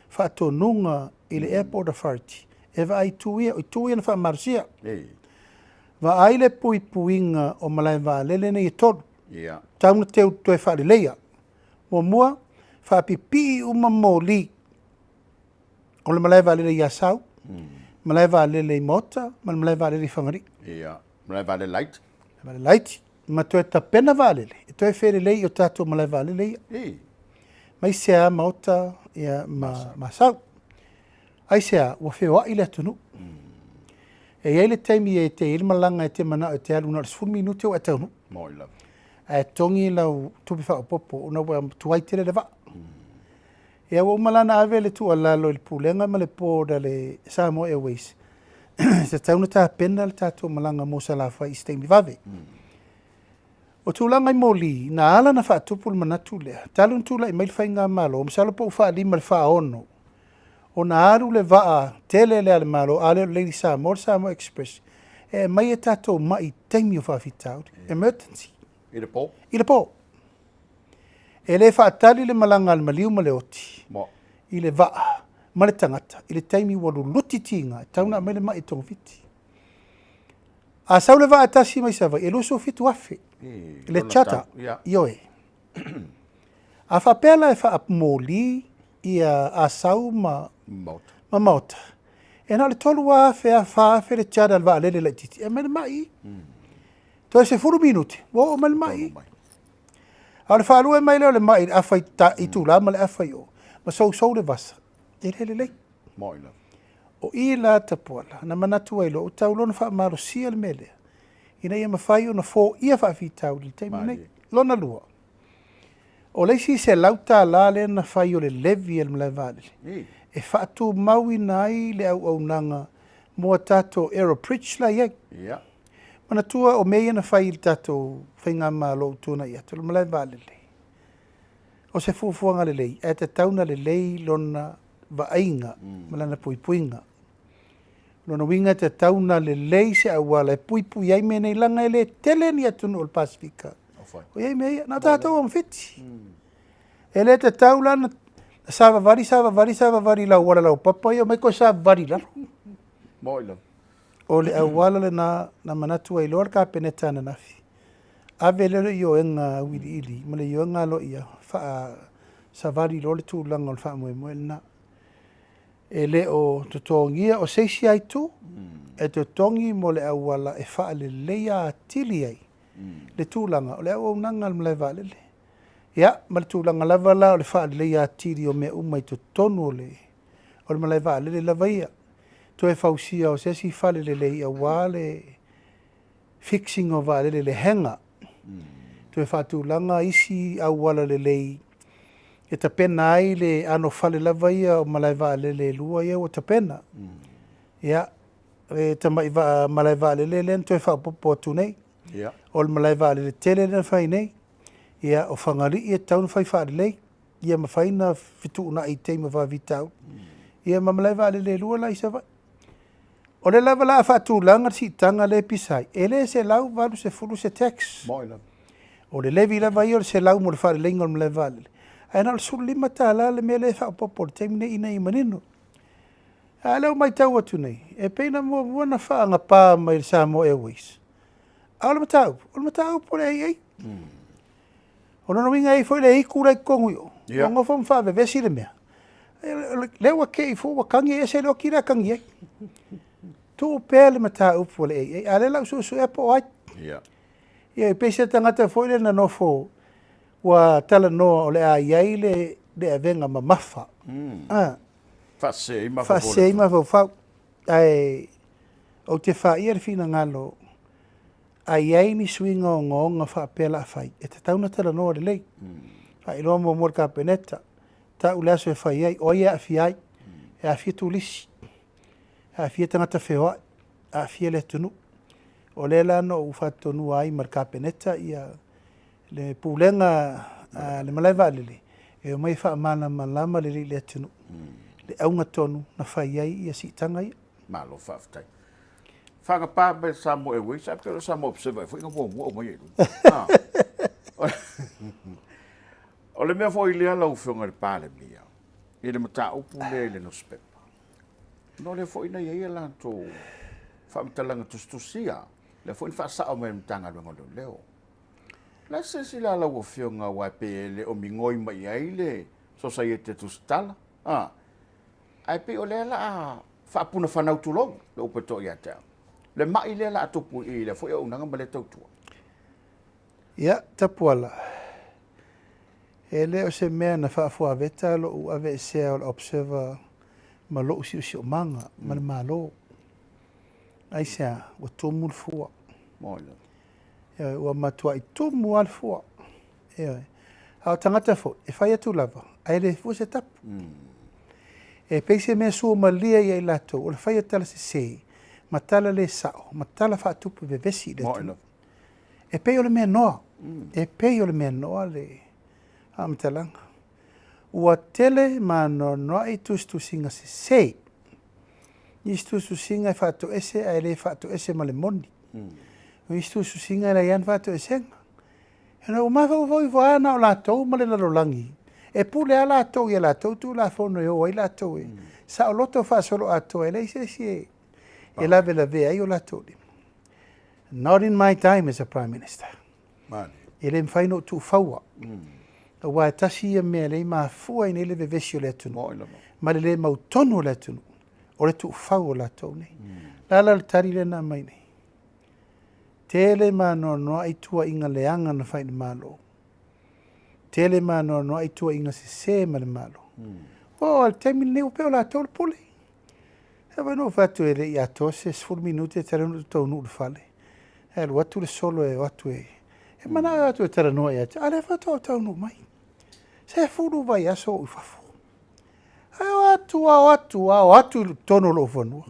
faatonuga i le Airport Authority e vaai itu ia, o itu ia na faamalosia. Vaai le puipuiga o malae vaalele nei e tolu. Tau na teu toe faaleleia. Muamua, faapipii uma moli o le malae vaalele i Asau, malae vaalele i Maota ma le malae vaalele i Fagalii. Malae vaalele laiti. Malae laiti. Ma toe tapena vaalele e toe felelei i o tatou malae vaalele ia. Aemaise lava Maota ma Asau. Aisea, ua feoai le atunuu. E i ai le taimi e te i ai le malaga e te manao e te alu na o le 10 minute ua e taunuu. Ae togi lau tupe faaopoopo ona ua tuai tele le vaa. Ia ua uma la ona ave le tuualalo i le Pulega ma le Board a le Samoa Airways, e tatau ona tapena le tatou malaga mo Salafai i se taimi vave. O tulaga i moli, na ala ona faatupu le manatu lea, talu ona tulai mai le faigamalo, masalo po ua faalima i le faaono, ona alu le vaa tele lea a le Malo, a lea o le Lady Samoa, le Samoa Express, e aumai e tatou mai i taimi o faafitauli, emergency. I le po? I le po. E le faatali le malaga a le maliu ma le oti i le vaa ma le tagata i le taimi ua luluti tiga, e tatau ona aumai le mai e togafiti. A sau le vaa e tasi mai Savaii, e 27,000 le charter, ioe. A faapea la e faamoli ia Asau ma Maota, e na o le 3,000 a 4,000 le charter a le vaalele laitiiti e aumai le mai. Toe 10 minute, ua oo mai le mai. A o le faalue mai lea o le mai i le afa itula ma le afa i o, ma sousou le vasa. E le lelei. Moni lava. O i la Tapuala, na manatu ai loa, ua tatau loa ona faamalosia le mea lea, ina ia mafai ona foia faafitauli i le taimi lenei. Lona lua, o le isi $100 lea na fai o le levy a le malae vaalele, e faatumauina ai le auaunaga mo a tatou aerobridge la e i ai. Manatua o mea ia na fai i le tatou faigamalo ua tuanai atu, o le malae vaalele, o se fuafuaga lelei, ae tatau ona lelei lona vaaiga ma lana puipuiga. O lona uiga e tatau ona lelei se auala e puipui ai mea nei, leaga e le tele ni atunuu o le Pasefika o i ai mea ia, na o tatou lava ma Fiti. E le tatau la ona savavali, savavali, savavali i le auala laupapa ia omai toe savavali i lalo. O le auala lena na manatu ai loa le Kapeneta ananafi, ave lea o le ioega auiliili ma le ioega aloaia, faasavali loa le tulaga o le faamoemoe lena. E le o totogia o se isi lava itu, e totogi mo le auala e faaleleia atili ai le tulaga o le auaunaga a le malae vaalele. Ia, ma le tulaga lava la o le faaleleia atili o mea uma i totonu o le malae vaalele lava ia. Toe fausia o se isi fale lelei aua le fixing o vaalele i le hangar. Toe faatulaga isi auala lelei e tapena ai le anofale lava ia o malae vaalele e lua ia ua tapena. Ia, le tamai malae vaalele lea na toe faaopoopo atu nei. O le malae vaalele tele lea na fai nei. Ia, o Fagalii e tatau ona fai faalelei, ia mafai ona fetuunai i taimi o faafitauli. Ia ma malae vaalele e lua la i Savaii. O lea lava o le a faatulaga le siitaga lea e pisa ai, e le 180 se tax. O le levy lava ia o le 100 mo le faaleleiga o le malae vaalele, ae na o le $15 le mea lea e faaopoopo i le taimi lenei ina ia manino. A o lea ua matau atu nei, e pei na muamua ona faagapa mai e le Samoa Airways. A o le mataupu, o le mataupu o le AA. O lona uiga e i ai foi le itu la e i totonu i o, ua nofo ma faavevesi le mea. Lea ua te i foi ua tagi e ese le oti lea e tagi ai. Tuu pea le mataupu a le AA, a o lea la ua suesuea po o ai. Ia, e pei se tagata foi lea na nofo ua talanoa o le a i ai le avega mamafa. Faasese ai mafaufau. Ae ou te faia le finagalo, a i ai ni suiga ogaoga faapea la fai, e tatau ona talanoa lelei. Faailoa muamua le Kapeneta, tau le aso e fai ai, o ai e aafia ai, e aafia turisi, e aafia tagata feoai, aafia le atunuu. O lea la na ou faatonuina ai ma le Kapeneta ia le pulega a le malae vaalele, e omai e faamalamalama lelei i le atunuu, le auga tonu na fai ai ia siitaga ia. Malo faafetai. Faagapa mai le Samoa Airways, ae pei o le Samoa Observer foi na muamua aumai i luga. O le mea foi lea lau Afioga i le Palemia, i le mataupu lea i le nusipepa. No lea foi na i ai a latou faamatalaga tusitusia, lea foi na faasao mai e le Matagaluega o Leoleo. La se silasila lau Afioga aua e pei e le o migoi mai ai le Sosaiete Tusitala. Ae pei o lea la a faapunafanau tulou le upu e to'a ia te au. Le mai lea la a tupu i lea foi auaunaga ma lea tautua. Ia, Tapuala, e le o se mea na faafuaveta lou aveesea o le Observer ma lou siosiomaga ma le Malo. Aisea, ua tumu le fua. Ua matuai tumu lava le fua. A o tagata foi, e fai atu lava, ae le fua se tapu. E pei se mea suamalie ia i latou, o le fai o tala sese, ma tala le sao, ma tala faatupu vevesi i le atunuu. E pei o le mea noa, e pei o le mea noa le faamatalaga. Ua tele ma anoanoai tusitusiga sese. Nisi tusitusiga e faatoese ae le faatoese ma le moni. O nisi tusitusiga e leai lava ni faatoesega. Ina ua mafaufau ifo lava na o latou ma le lalolagi, e pule lava latou i a latou Tulafono e o ai latou e saoloto faasoloatoa, e leai se isi e lavelavea ai o latou lima. Not in my time as a Prime Minister. E le mafai ona ou tuufaua. Aua e tasi ia mea lea e mafua ai nei le vevesi o le atunuu ma le le mautonu o le atunuu, o le tuufau o latou nei. La la le tali lea na aumai nei. Tele ma anoanoai tuuaiga leaga na fai i le Malo. Tele ma anoanoai tuuaiga sese ma le Malo. Ua oo lava i le taimi lenei ua pei o latou le pule. E foi na ou fai atu e le i atoa se 10 minute talu ona ou taunuu i le fale, ae alu atu le solo e o atu e, e manao e o atu e talanoa ia te au, a o lea faatoa ou taunuu mai. 10 vaiaso o ou i fafo. Ae o atu lava, o atu lava, o atu i totonu o lou fanua.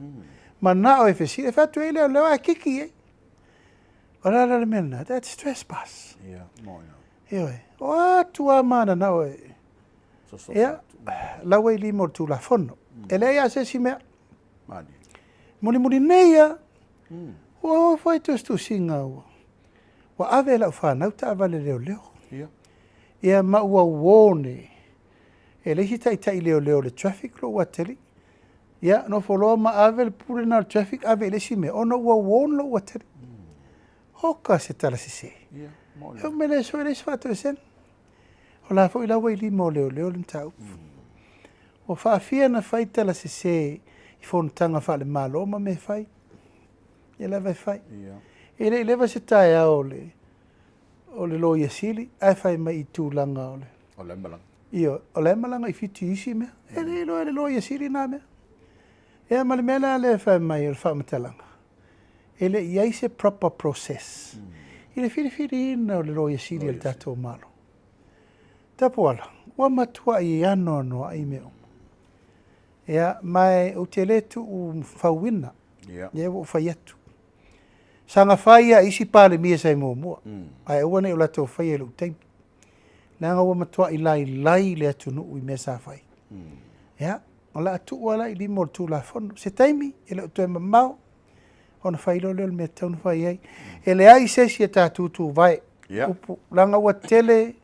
Manao e fesili, e fai atu i ai leoleo ae kiki i ai. O le a la le mea lena? That's trespass. Ia, moni. Ioe. O atu lava mananao e. Ia, la ua i lima o le Tulafono. E leai lava se isi mea. Mulimuli nei lava, ua oo foi tusitusiga ua, ua ave e lau fanau taavale leoleo. Ia. Ia ma ua warn e, e le isi taitai leoleo o le traffic lou atalii. Ia, nofo loa ma ave le pule lena o le traffic ave i le isi mea, ona ua warn lou atalii. Oka se tala sese. Ia, moni. E uma le aso e leai se faatoesega. O la foi la ua i lima o leoleo le mataupu. Ua faafia ona fai tala sese i fonotaga faale-Malo ma mea e fai. Ia lava e fai. Ia. E le i leva se taeao o le, o le Loia Sili ae fai mai i tulaga o le... O la e malaga. Ioe, o la e malaga i Fiti i isi mea. E le iloa e le Loia Sili na mea. Ia ma le mea la lea e fai mai o le faamatalaga, e le i i ai se proper process i le filifiliina o le Loia Sili a le tatou Malo. Tapuala, ua matuai anoanoai mea uma. Ia, ma ou te le tuufauina, Ia. lea ua ou fai atu. Saga fai lava i isi Palemia sa i muamua, ae aua ne i o latou faia i lou taimi. Leaga ua matuai lailai le atunuu i mea sa fai. Ia, o le a tuu lava la i lima o le Tulafono. Se taimi, e le o toe mamao, ona fai loa lea o le mea e tatau ona fai ai. E leai se isi e ta tutuvae, upu, leaga ua tele,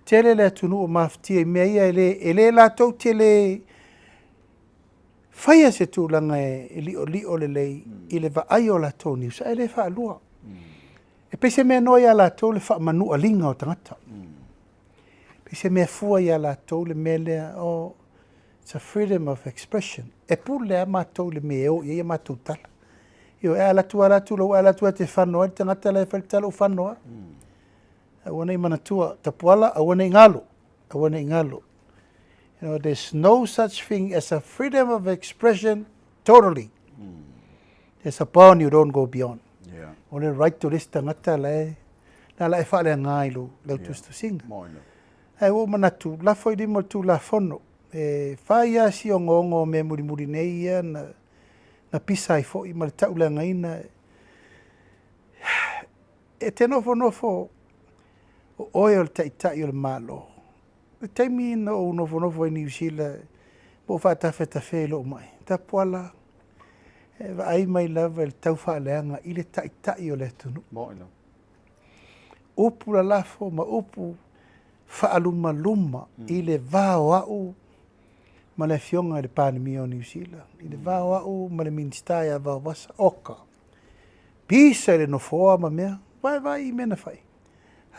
tele le atunuu ua mafatia i mea ia, e le, e le latou te le faia se tulaga e liolio lelei i le vaai o latou news, ae le faalua. E pei se mea noa ia latou le faamanualiga o tagata. E pei se mea fua ia latou le mea lea, oh, it's a freedom of expression. E pule lava matou i le mea e o i ai a matou tala. Ioe, a alu atu alu atu lou alu atu e te fano ai le tagata la e fai le tala ua fano lava. Aua ne i manatua, Tapuala, aua ne i galo, aua ne i galo. You know, there's no such thing as a freedom of expression totally. There's a bound you don't go beyond. Yeah. O le right o le isi tagata la e, la la e faaleaga i lou, lau tusitusiga. Moni lava. Ae ua ou manatu, lafo i lima o le Tulafono, e fai lava si ogoogo o mea mulimuli nei ia na, na pisa ai foi ma le tauleagaina. E te nofonofo o oe o le Taitai o le Malo. I le taimi na ou nofonofo ai i Niu Sila ma ou faatafetafea i lou mai, Tapuala, e vaai mai lava i le taufaaleaga i le Taitai o le atunuu. Moni lava. Upu lalafo ma upu faalumaluma i le va o au ma le Afioga i le Palemia o Niu Sila, i le va o au ma le Minisita ia Vaovasa, oka, pisa i le nofoa ma mea, vaevae i mea na fai.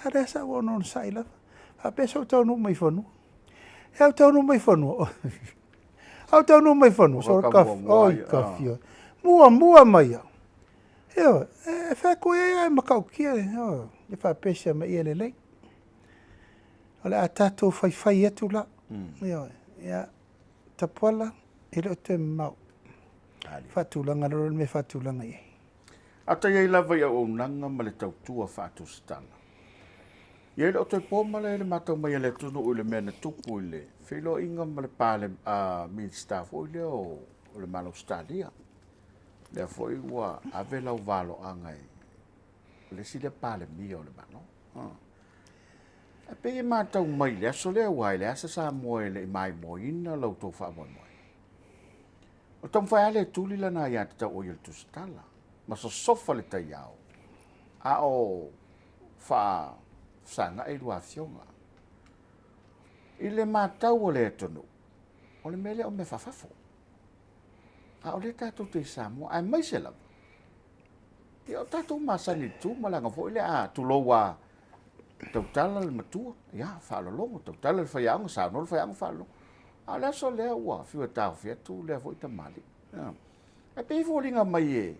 A lea sa ou onosai lava. Faapea se ou taunuu mai i fanua. E au taunuu mai i fanua. Au taunuu mai i fanua. So, ka, oi, ka fia. Muamua mai au. Ioe, e fai atu i ai ae matautia, ioe, e faapea si ama ia lelei. O le a tatou faifai atu la. Ioe, ia, Tapuala, e le o toe mamao. Faatulaga loa le mea e faatulaga i ai. A ta i ai lava i auaunaga ma le tautua faatusitala. Ia e le o toe po ma le matau mai a le atunuu i le mea na tupu i le feiloaiga ma le pale, Minisita foi lea o le Malo Ausetalia. Lea foi ua ave lau valoaga i le isi lea Palemia o le Malo. E pei e matau mai i le aso lea, aua e leai se Samoa e le i maimoaina la outou faamoemoe. O taumafai lava le tuli lana aiatatau o ia le tusitala, ma sosofa le taiao, a o faafesagai lua afioga. I le matau o le atunuu, o le mea lea o mea faafafo. A o lea tatou te i Samoa, aemaise lava, ia o tatou masani i le tu malaga foi lea, a tulou a tautala le matua, ia faalologo, tautala le faiaoga, saunoa le faiaoga faalologo. A o le aso lea ua fiu e taofi atu lea foi tamalii. Ae pei e foliga mai e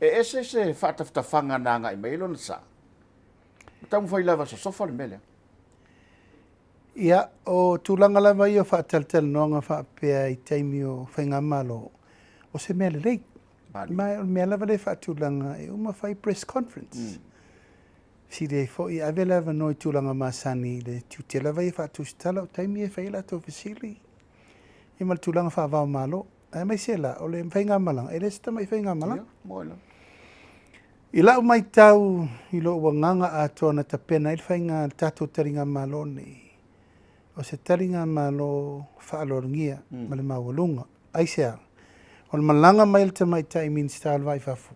ese se faatafatafaga na agai mai ai lona sa. Ma taumafai lava sosofa le mea lea. Ia, o tulaga lava ia o faatalatalanoaga faapea i taimi o faigamalo, o se mea lelei. Ma o le mea lava lea e faatulaga e uma fai press conference. Fesili ai foi, ave le avanoa i tulaga masani i le tiute lava ia faatusitala o taimi e fai ai latou fesili ia ma le tulaga faava o Malo. Aemaise la, o le faigamalaga, e le se tamai faigamalaga. I lau matau i lou agaga atoa na tapena ai le faiga le tatou taligamalo lenei, o se taligamalo faaaloalogia ma le maualuga. Aisea? O le malaga mai a le Tamaitai Minisita o le Va i Fafo,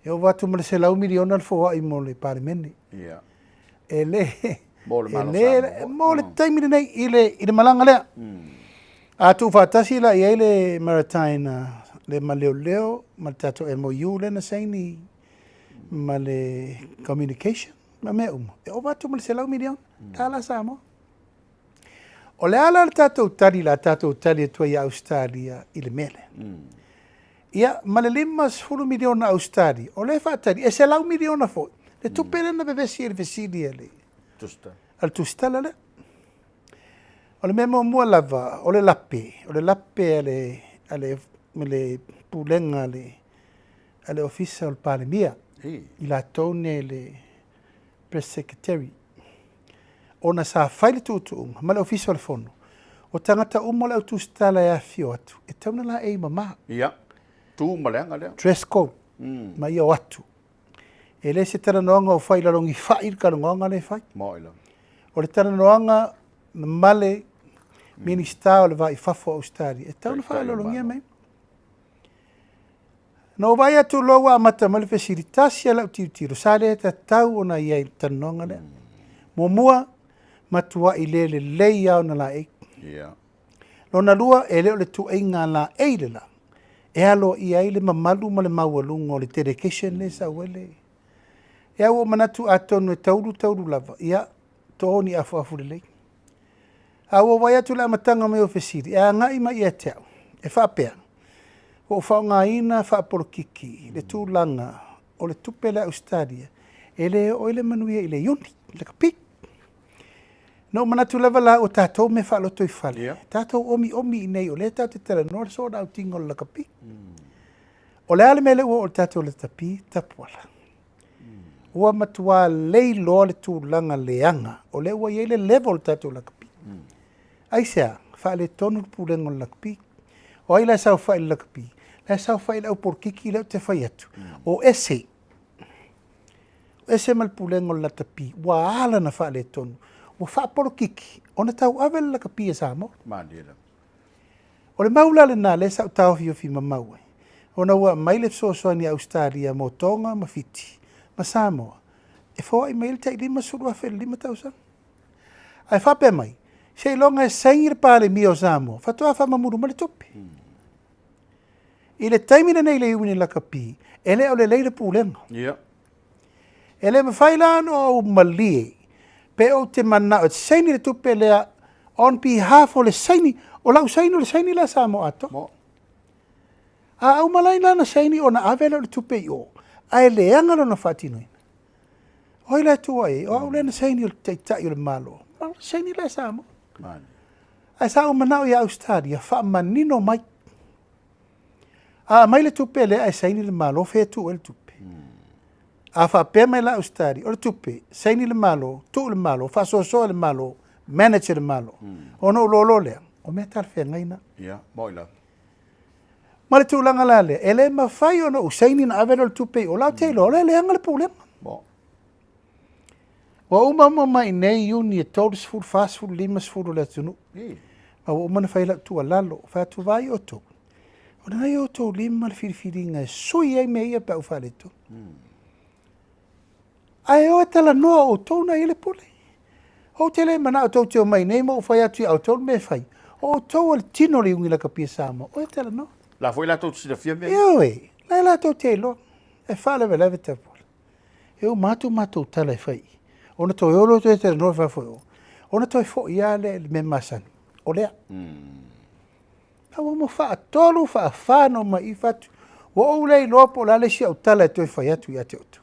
e ova atu ma le $100 miliona le foai mo le Palemene. E le, Mo le Malo e le, Samoa. mo le taimi lenei i le, i le malaga lea. A tuufaatasi la i ai le Maritime, le Maleoleo ma le tatou MOU lea na saini ma le communication ma mea uma, e ova atu ma le $100 miliona tala Samoa. O le a la le tatou tali la tatou tali atu ai ia Ausetalia i le mea lea? Ia, ma le $50 miliona Ausetalia, o lea e faatali, e $100 miliona foi le tupe lea na vevesi ai i le fesili a le a le tusitala lea. O le mea muamua lava, o le lape, o le lape a le, a le, le pulega a le, a le Ofisa o le Palemia, i latou nei le Press Secretary, ona sa fai le tuutuuga ma le Ofisa o le Fono, o tagata uma o le au tusitala e afifio atu, e tatau ona laei mama. Ia, tu ma le aga lea. Dress code, ma ia o atu. E le se talanoaga o fai i lalo o ni fai le talanoaga lea e fai. Moi lava. O le talanoaga ma le Minisita o le Va i Fafo o Ausetalia, e tatau ona faaaloalogia mea. Na ou vaai atu loa ua amata mai le fesili, tasi lava lau tilotilo, sa le tatau ona i ai i le talanoaga lea. Muamua, matuai le lelei lava ona laei. Lona lua, e le o le tuuaiga laei le la, e aloaia ai le mamalu ma le maualuga o le delegation lea e sau ai le... Ia ua ou manatu atonu e taulu taulu lava, ia, to ni afuafu lelei. A ua ou vaai atu i le amataga mai o fesili, e agai mai ia te au, e faapea, ua ou faaaogaina faapolokiki le tulaga o le tupe lea a Ausetalia, e le oo ai le manuia i le Iuni, i lakapi. Na ou manatu lava la o tatou mea faalotoifale, tatou omiomi i inei o lea tatou te talanoa le soona autiga o le lakapi. O le a le mea lea ua oo i le tatou lakapi? Tapuala. Ua matua leiloa le tulaga leaga, o lea ua i ai le level o le tatou lakapi. Aisea? Faaletonu le pulega o le lakapi. O ai la e saofai i le lakapi? La e saofai le au polokiki lea ou te fai atu. O ese. O ese ma le pulega o le lakapi, ua ala na faaletonu. Ua faapolokiki ona tauave le lakapi a Samoa. Malie lava. O le mau la lena lea sa ou taofiofi mamau ai, ona ua aumai le fesoasoani a Ausetalia mo Toga ma Fiti ma Samoa e foai mai ai le tai 50,000 i le 5 tausaga. Ae faapea mai, seiloga e saini le Palemia o Samoa faatoa faamamulu mai le tupe. I le taimi lenei i le Iuni Lakapi, e le o lelei le pulega. E le mafai la ona ou malie pe ou te manao e saini le tupe lea on behalf o le saini, o lau saini o le saini la Samoa atoa. A uma la ina saini ona ave lea o le tupe i o, ae leaga lona faatinoina. O ai la e tua i ai? O au lea na saini o le taitai o le Malo. O le saini la Samoa. Ae sa ou manao ia Ausetalia faamanino mai. A aumai le tupe lea ae saini le Malo, fea e tuu ai le tupe? A faapea mai la Ausetalia, o le tupe, saini le Malo, tuu le Malo, faasoasoa le Malo, manage le Malo. Ona ou loa lea, o mea talafeagai na. Ia, moi lava. Ma le tulaga la lea, e le mafai ona ou saini na ave lea o le tupe i o, la ou te iloa, o lea e leaga le pulega. Ua uma uma mai nei Iuni e 30, 40, 50 o le atunuu. Ma ua uma ona fai lau tuualalo, fai atu vai outou. O lena i outou lima le filifiliga e sui ai mea ia pe a ou faaletonu. Ae o e talanoa o outou na i ai le pule. Ou te le manao tou te omai nei ma ou fai atu ia outou le mea e fai. O outou o le tino o le Iuni Lakapi a Samoa, o e talanoa. La foi latou te silafia mea. Ioe, la e latou te iloa. E faalavelave tapuala. E uma atu matou tala e fai. Ona toe o loa toe talanoa i fafo i o. Ona toe foi lava lea i le mea masani. O lea. A ua mo faatolu, faafa na omai i fatu. Ua ou le iloa po o le a le isi au tala e toe fai atu ia te outou.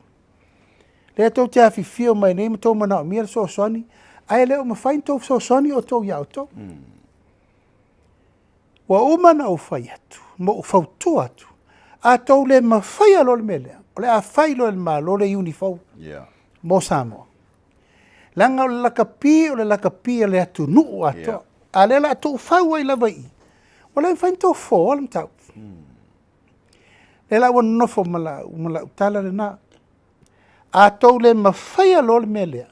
Lea tou te afifio mai nei ma tou manaomia le fesoasoani, Ae le o mafai ona tou fesoasoani outou ia outou. Ua uma ona ou fai atu ma ou fautua atu, a tou le mafaia loa le mea lea, o le a fai loa e le Malo le iuni fou mo Samoa. Leaga o le lakapi o le lakapi a le atunuu atoa. A o lea o le a tuufau ai lava i i, ua le mafai ona tou fofoa le mataupu. Lea la ua nonofo ma lau tala lena. A tou le mafaia loa le mea lea,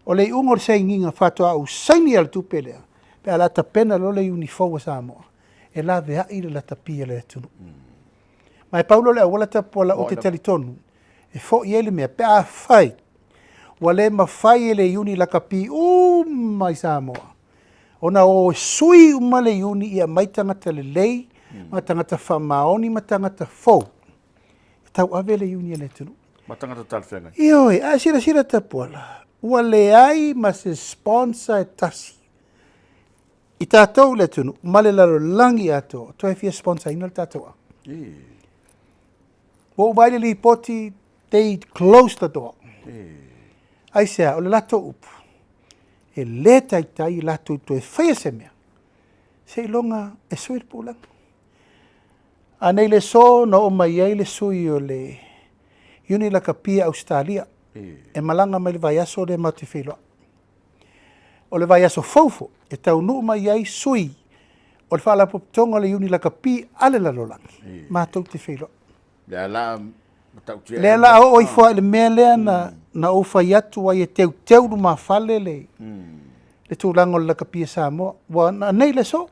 o le iuga o le sainiga faatoa ou saini lava i le tupe lea, pe a o le a tapena loa le iuni fou a Samoa e laveai le lakapi a le atunuu. Ma e pau lea o le auala Tapuala ou te talitonu e foi ai le mea pe afai ua le mafai e le iuni lakapi uma i Samoa ona o e sui uma le iuni ia aumai tagata lelei ma tagata faamaoni ma tagata fou e tauave le iuni a le atunuu. Ma tagata talafeagai. Ioe, a e silasila Tapuala, ua leai ma se sponsor e tasi i tatou i le atunuu ma le lalolagi atoa toe fia sponsor ina le tatou apu. Ua ou vaai i le lipoti, they close the door. Aisea? O le latou upu, e le taitai latou toe faia se mea seiloga e sui le pulega. A nei le aso na oo mai ai le sui o le Iuni Lakapi a Ausetalia e malaga mai le vaiaso lea matou te feiloai. O le vaiaso fou foi e taunuu mai ai sui o le Faalapotopotoga o le Iuni Lakapi a le lalolagi matou te feiloai. Lea la matautia. Lea la oo ifo i le mea lea na ou fai atu ai e teuteu lumafale le tulaga o le lakapi a Samoa. Ua nei le aso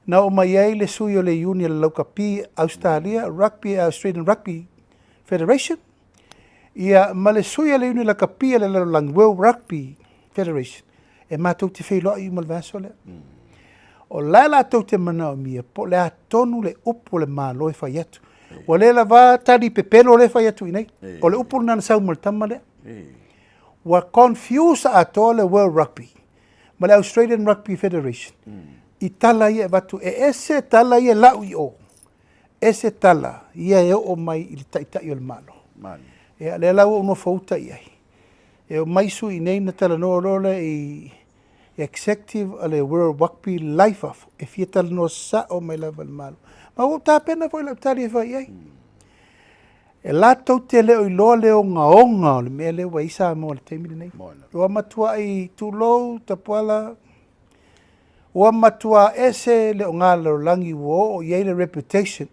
na oo mai ai le sui o le Iuni a le Lakapi Australia, Rugby, Australian Rugby Federation, ia ma le sui o le Iuni Lakapi a le lalolagi, World Rugby Federation, e matou te feiloai uma i le vaiaso lea. O la e latou te manaomia po o le a tonu le upu a le Malo e fai atu. Ua le lava tali pepelo lea e fai atu i inei. O le upu lena na sau ma le tama lea. Ua confuse atoa le World Rugby ma le Australian Rugby Federation i tala ia e avatu, e ese tala ia e lau i o, ese tala ia e oo mai i le taitai o le Malo. Ia, lea la ua ou nofouta i ai. E omai sui i nei na talanoa loa lea i executive a le World Rugby la i fafo, e fia talanoa sao mai lava i le Malo. Ma ua ou tapena foi lau tali e fai i ai. E latou te le o iloa le ogaoga o le mea lea ua i ai Samoa i le taimi lenei. Ua matuai tulou Tapuala, ua matua ese le oga lalolagi ua oo i ai le reputation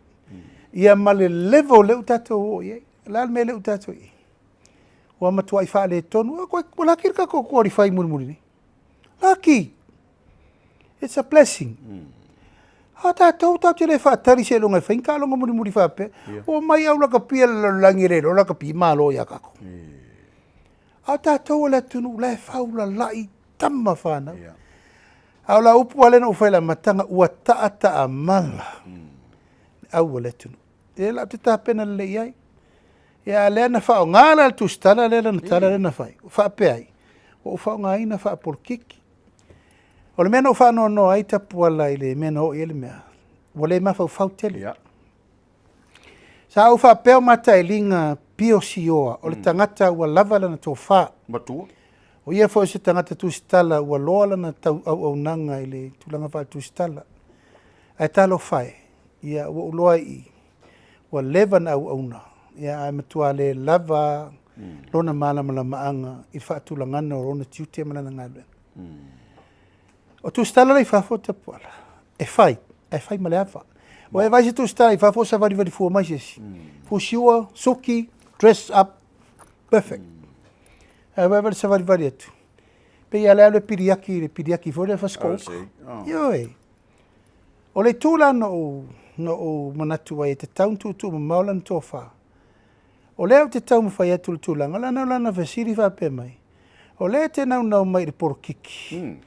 ia ma le level lea ua tatou oo i ai. O le a le mea lea ua tatou i ai? Ua matuai faaletonu. Ua laki le tatou qualify mulimuli nei. Laki! It's a blessing. A tatou, tatou te le faatali seiloga e fai ni taaloga mulimuli faapea. Ua omai au lakapi a le lalolagi e le iloa lakapi malo ia tatou. A o tatou o le atunuu la e faulalai tama fanau. A o lau upu lava lea na ou fai i le amataga, ua taataamala le au a le atunuu. Lea la ou te tapena lelei i ai. Ia a lea na faaaoga la le tusitala lea lana tala lea na fai, ua faapea ai, ua ou faaaogaina faapolokiki. O le mea na ou faanoanoa ai Tapuala i le mea na oo i ai le mea, ua le mafaufau tele. Sa ou faapea o matailiga Pio Sioa, o le tagata ua lava lana tofa. Matua. O ia foi o se tagata tusitala ua loa lana tau auaunaga i le tulaga faaletusitala. Ae talofa e, ia ua ou iloa i i, ua leva na auauna, ia ae matua le lava lona malamalamaaga i le faatulagaga o lona tiute ma lana galuega. O tusitala la i fafo Tapuala, e fai, ae fai ma le ava. Ua e vaai se tusitala i fafo o savalivali fua mai se isi, fusiua, suki, dress up, perfect. Ae vaai le savalivali atu, pei lava o le alu e piliaki i le piliaki foi lea fasikoouka. Ioe. O le itu la na ou manatu ai e tatau ona tuutuumamao lana tofa, o lea ou te taumafai atu i le tulaga, leaga o lana fesili faapea mai, o lea e te naunau mai i le polokiki,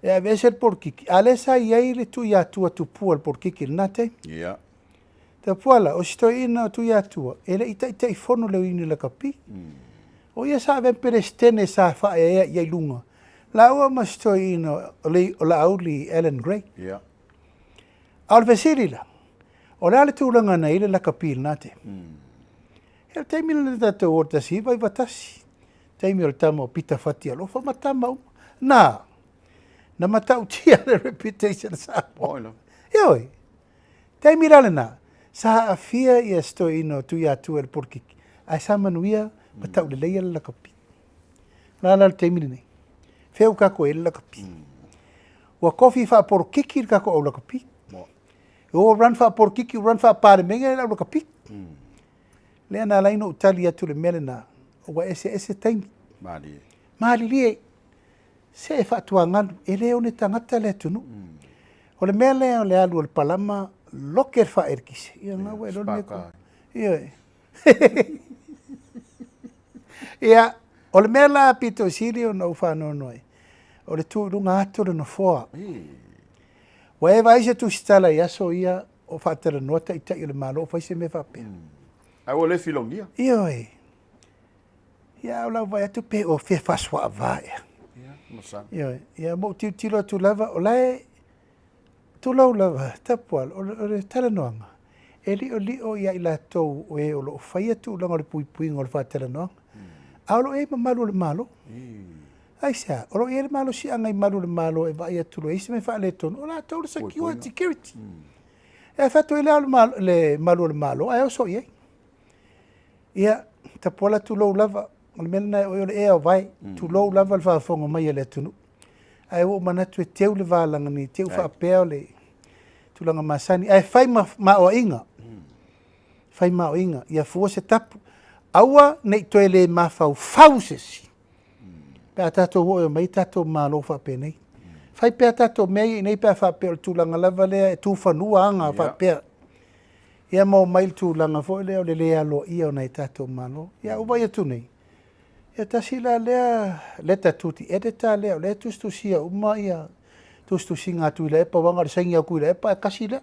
e aveese le polokiki, a o lea sa i ai le Tuiatua tupua i le polokiki i lena taimi. Tapuala, o si toeaina o Tuiatua, e le i taitaifono i le Iuni Lakapi. O ia sa avea ma Peresetene sa faaeaea i ai luga, laua ma si toeaina o Laauli Allan Gray. A o le fesili la, o le a le tulaga na i ai le lakapi i lena taimi? Ia, o le taimi lena na tatou o i le 1991, Taimi o le tama o Pita Fatialofa ma tama uma. Na, na matautia le reputation a Samoa. Ioe, taimi la lena, sa aafia ia si toeaina o Tuiatua i le polokiki, ae sa manuia ma tauleleia le lakapi. O le a la le taimi lenei? Fea ua tatou i ai le lakapi? Ua tofi faapolokiki le tatou au lakapi. Ua run faapolokiki, ua run faapalemene le au lakapi. Lea na ala ai ona ou tali atu i le mea lena, ua eseese taimi. Malie. Malilie. Se e faatuagalu, e le one tagata le atunuu. O le mea lea o le alu o le palama, loke le faaelikise. Ia, na ua iloa le mea Spaka. Ioe. Ia, o le mea la pito sili ona ou faanoanoa ai, o le tu i luga atu o le nofoa. Ua e vaai se tusitala i aso ia o faatalanoa taitai o le Malo o fai se mea faapea. Ae ua le filogia. Ioe. Ia, a o lau vaai atu pe o fea faasuaava ea. Ia, masalo. Ioe. Ia, ma ou tilotilo atu lava, o la e, tulou lava, Tapuala, o le talanoaga, e liolio ia i latou o e o lo o faia tulaga o le puipuiga o le faatalanoaga, a o lo o i ai mamalu o le Malo. Aisea? O lo o i ai le malosiaga i malu o le Malo e vaai atu loa e i ai se mea faaletonu, o latou le secure security. E fai atu ai le le malu o le Malo ae oso i ai. Ia, Tapuala, tulou lava, o le mea lena e oe o le ea o vae, tulou lava le faafofoga mai a le atunuu. Ae ua ou manatu e teu le va lagani, teu faapea o le tulaga masani, ae fai ma aoaiga, fai ma aoaiga, ia fua se tapu, aua ne i toe le mafaufau se isi, pe a tatou oo e omai tatou malo faapenei. Fai pea tatou mea ia i inei pe a faapea o le tulaga lava lea e tufanua aga faapea. Ia ma omai le tulaga foi lea o le le aloaia o nai tatou malo. Ia ua vaai atu nei, ia tasi la lea letter to the editor lea, o lea e tusitusia uma ia tusitusiga a Tuilaepa, aua na o le saini lava o Tuilaepa ae tasi lea.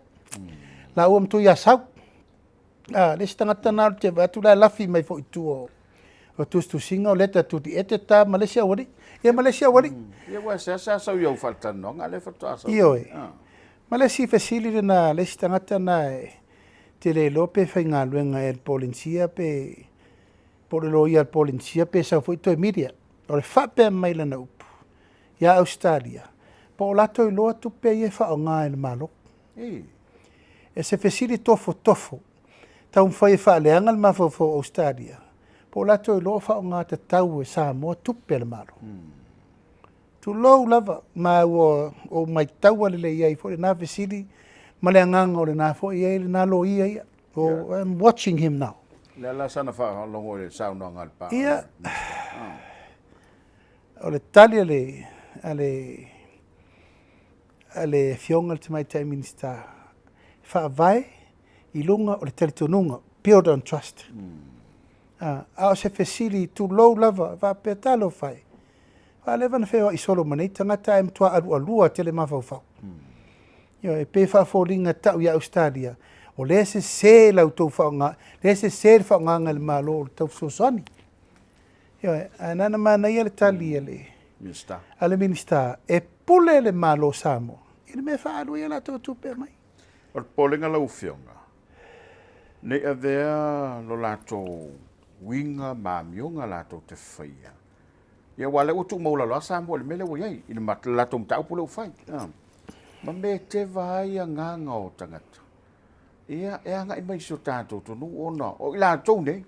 Laua ma Tuiasau. A, le isi tagata lena ou te vaai atu la e lafi mai foi i tua o tusitusiga o letter to the editor ma le isi aualii. Ia ma le isi aualii. Ia ua seasea sau i au faalatalanoaga lea faatoa sau. Ioe. Ma le isi fesili lena a le isi tagata lena e te le iloa pe faigaluega ea i le Polenisia pe po o le loia a le Polenisia pe sau foi toe media. O le faapea mai lana upu ia Ausetalia, po o latou iloa tupe ia e faaaoga e le Malo. E se fesili tofotofo, taumafai e faaleaga le mafaufau o Ausetalia, po o latou iloa o faaaoga tatau e Samoa tupe a le Malo. Tulou lava, ma ua ou maitaua lelei ai foi lena fesili ma le agaga o lena foi e i ai lena loia ia. Oh, I'm watching him now. Le ala sana faalogo i le saunoaga a le pa. Ia, o le tali a le, a le, a le Afioga i le Tamaitai Minisita, e faavae i luga o le talitonuga, build on trust. A, a o se fesili, tulou lava, faapea, talofa e, ua leva ona feoai solo ma nei tagata ae matua alualua tele mafaufau. Ioe, e pei e faafoliga tau ia Ausetalia, o lea e sese la outou faaaoga, lea e sese le faaaogaga e le Malo o le tau fesoasoani. Ioe, ae na ona manaia le tali a le Minisita. A le Minisita, e pule le Malo o Samoa i le mea e faaalu ai a latou tupe aumai. O le popolega lau Afioga, ne i avea lo latou uiga ma amioga latou te faia. Ia aua o lea ua tuumaualalo lava Samoa i le mea lea ua i ai, i le latou mataupu lea ua fai. Ma mea e teva ai agaga o tagata. Ia, e agai mai i si o tatou atunuu ona o i latou nei.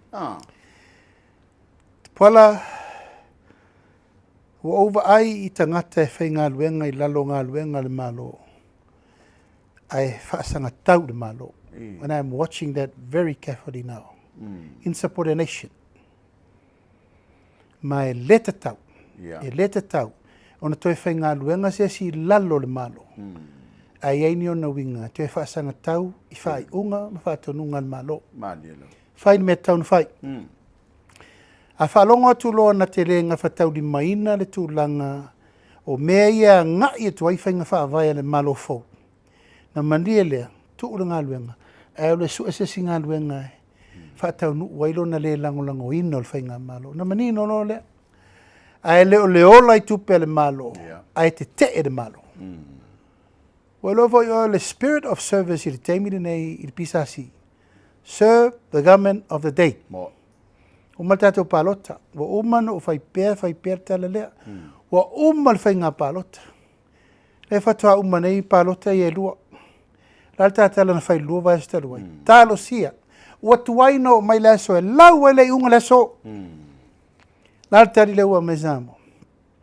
Tupuola, ua ou vaai i tagata e faigaluega i lalo o galuega a le Malo, ae faasagatau i le Malo. And I am watching that very carefully now. Insubordination. Ma e le tatau, e le tatau ona toe faigaluega se isi i lalo o le Malo, ae i ai ni ona uiga e toe faasagatau i faaiuga ma faatonuga a le Malo. Fai le mea e tatau ona fai. A faalogo atu loa na te le gafataulimaina le tulaga o mea ia e agai atu ai faiga faavae a le Malo fou, na malie lea, tuu le galuega, ae alu e sue se isi galuega e faataunuu ai lona le lagolagoina o le faigamalo. Ona manino loa lea. Ae le o le ola i tupe a le Malo, ae tetee le Malo. Ua iloa foi oe o le spirit of service i le taimi lenei i le PSC, serve the government of the day. Uma le tatou palota. Ua uma ona ou fai pea, fai pea le tala lea. Ua uma le faiga palota. Lea faatoa uma nei palota ia e lua. La le tatala na fai lua vaiaso talu ai. Talosia. Ua tuai ona oo mai le aso e lau ai le iuga le aso. La le tali lea ua aumai Samoa.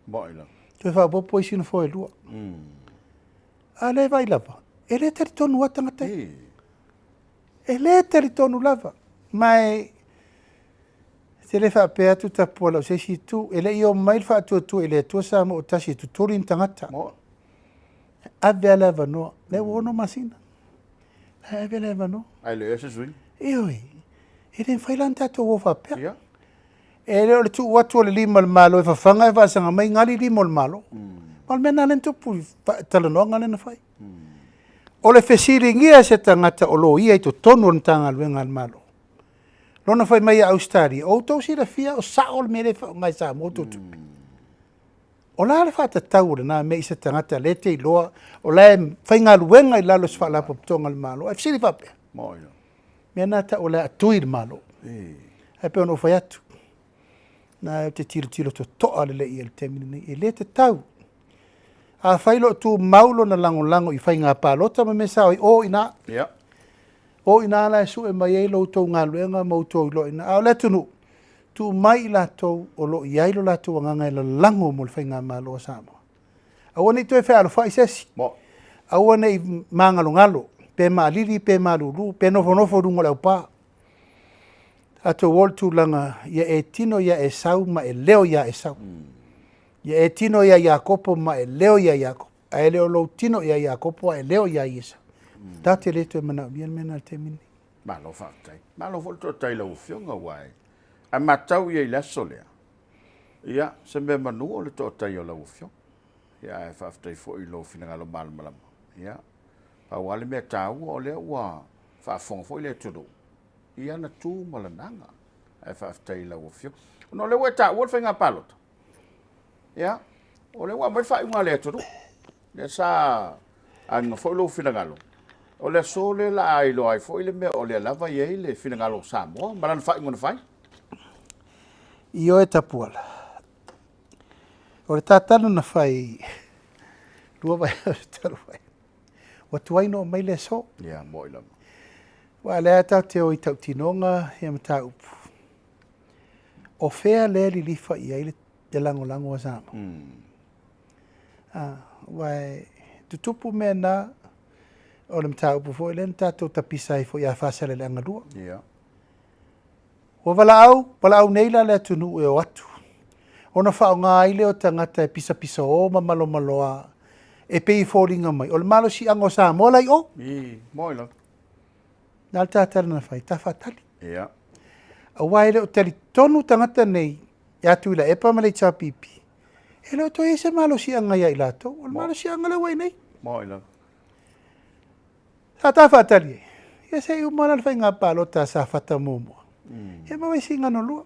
Moi lava. Toe faaopoopo isi nofoa e lua. A lea e vaai lava, e le talitonu lava tagata ia. E le talitonu lava. Ma e te le faapea atu Tapuala o se isi itu, e le i omai le faatuatua i le Atua Samoa ua tasi e tutuli ni tagata. E ave lava le avanoa. Lea ua 6 masina. E ave le avanoa. Ae le o i ai se suiga. Ioe. E le mafai la ona tatou o faapea. E le o le tuu atu o le lima o le Malo e fafaga ae faasaga mai gali lima o le Malo. Ma o le mea lena lea na tupu i talanoaga lea na fai. O le fesiligia e se tagata o loia i totonu o le Matagaluega a le Malo, lona fai mai ia Ausetalia, o outou silafia o sao le mea lea e faaaoga e Samoa outou tupe. O le a le faatatau o lena mea i se tagata lea e te iloa o la e faigaluega i lalo o se faalapotopotoga a le Malo, ae fesili faapea? Mea na tau o le a tui le Malo. Ae pei ona ou fai atu, na ou te tilotilo totoa lelei i ai i le taimi lenei. E le tatau. Afai o lo o tumau lona lagolago i faiga palota ma mea sa o ai, o i ina. O i ina la e sue mai ai lo outou galuega ma outou iloa i ina. A o le atunuu, tuu mai i latou o lo o i ai lo latou agaga e lalago mo le faigamalo a Samoa. Aua ne i toe fealofai se isi. Aua ne i magalogalo, pe maalili pe malulu, pe nofonofo i luga o le aupa. Tatou o i le tulaga ia e tino ia Esau ma e leo ia Esau. Ia e tino ia Iakopo ma e leo ia Iakopo. Ae le o lou tino ia Iakopo ae leo ia Esau. Tatou te le toe manaomia le mea lena i le taimi lenei. Malo faafetai. Malo foi le toatai i lau Afioga aua e a matau ia i le aso lea, ia, se mea manu o le toatai o lau Afioga. Ia, ae faafetai foi i lou finagalo malamalama. Ia, pau lava le mea taua o lea ua faafofoga foi le atunuu i ana tu ma lana aga. Ae faafetai i lau Afioga. Ona o lea ua e taua le faiga palota, ia, o lea ua aumai le faaiuga a le atunuu. Lea sa agiga foi lou finagalo, o le aso lea la a iloa ai foi le mea o lea lava e i ai le finagalo o Samoa ma lana faaiuga na fai. Ioe Tapuala, o le tatalo na fai lua vaiaso talu ai, ua tuai ona oo mai le aso. Ia, moi lava. Aua o lea tatou te o i tautinoga ia mataupu. O fea lea e lilifa i ai le lagolago a Samoa? Aua e tutupu mea na, o le mataupu foi lea na tatou tapisa ai foi ia Faasaleleaga 2. Ua valaau, valaau nei la le atunuu e o atu, ona faaaoga ai lea o tagata e pisapisao ma malomaloa e pei e foliga mai o le malosiaga o Samoa la i o. Moi lava. Na le tatala na fai, tafaatali. Aua e le o talitonu tagata nei ia Tuilaepa ma le HRPP, e le o toe i ai se malosiaga ia i latou. O le malosiaga lea ua i nei. Moi lava. Sa tafaatali ai, ia se i uma la le faiga palota a Safata muamua. Ia ma Vaisigano 2.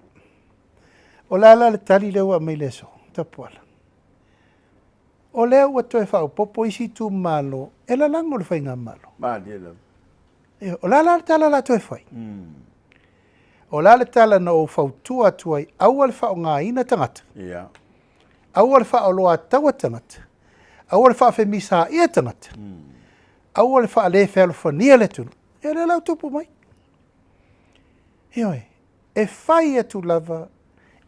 O le a la le tali lea ua aumai i le aso, Tapuala? O lea ua toe faaopoopo isi itumalo e lalago le faigamalo. Malie lava. Ia, o le a la le tala la toe fai? O le a le tala na ou fautua atu ai, aua le faaaogaina tagata. Aua le faaoloataua tagata. Aua le faafemisaia tagata. Aua le faalefealofania le atunuu. Ia lea la ua tupu mai. Ioe, e fai atu lava,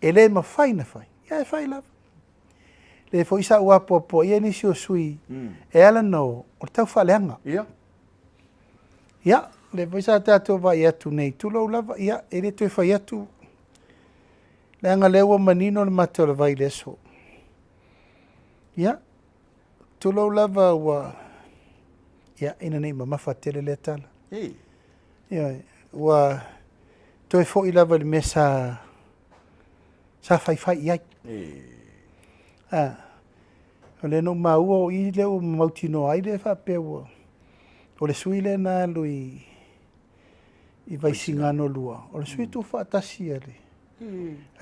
e le mafai na fai. Ia e fai lava. Le foi sa ou apoapoaia nisi o sui e ala ona o le tau faaleaga. Ia, le foi sa tatou vaai atu nei, tulou lava, ia, e le toe fai atu, leaga lea ua manino le mata o le vai i le aso. Ia, tulou lava ua, ia, ina nei mamafa tele lea tala. Ia, ua toe foi lava i le mea sa faifai i ai. O lea na ou maua o i lea ua mautinoa ai lea faapea ua, o le sui lea na alu i Vaisigano 2, o le sui tuufaatasi a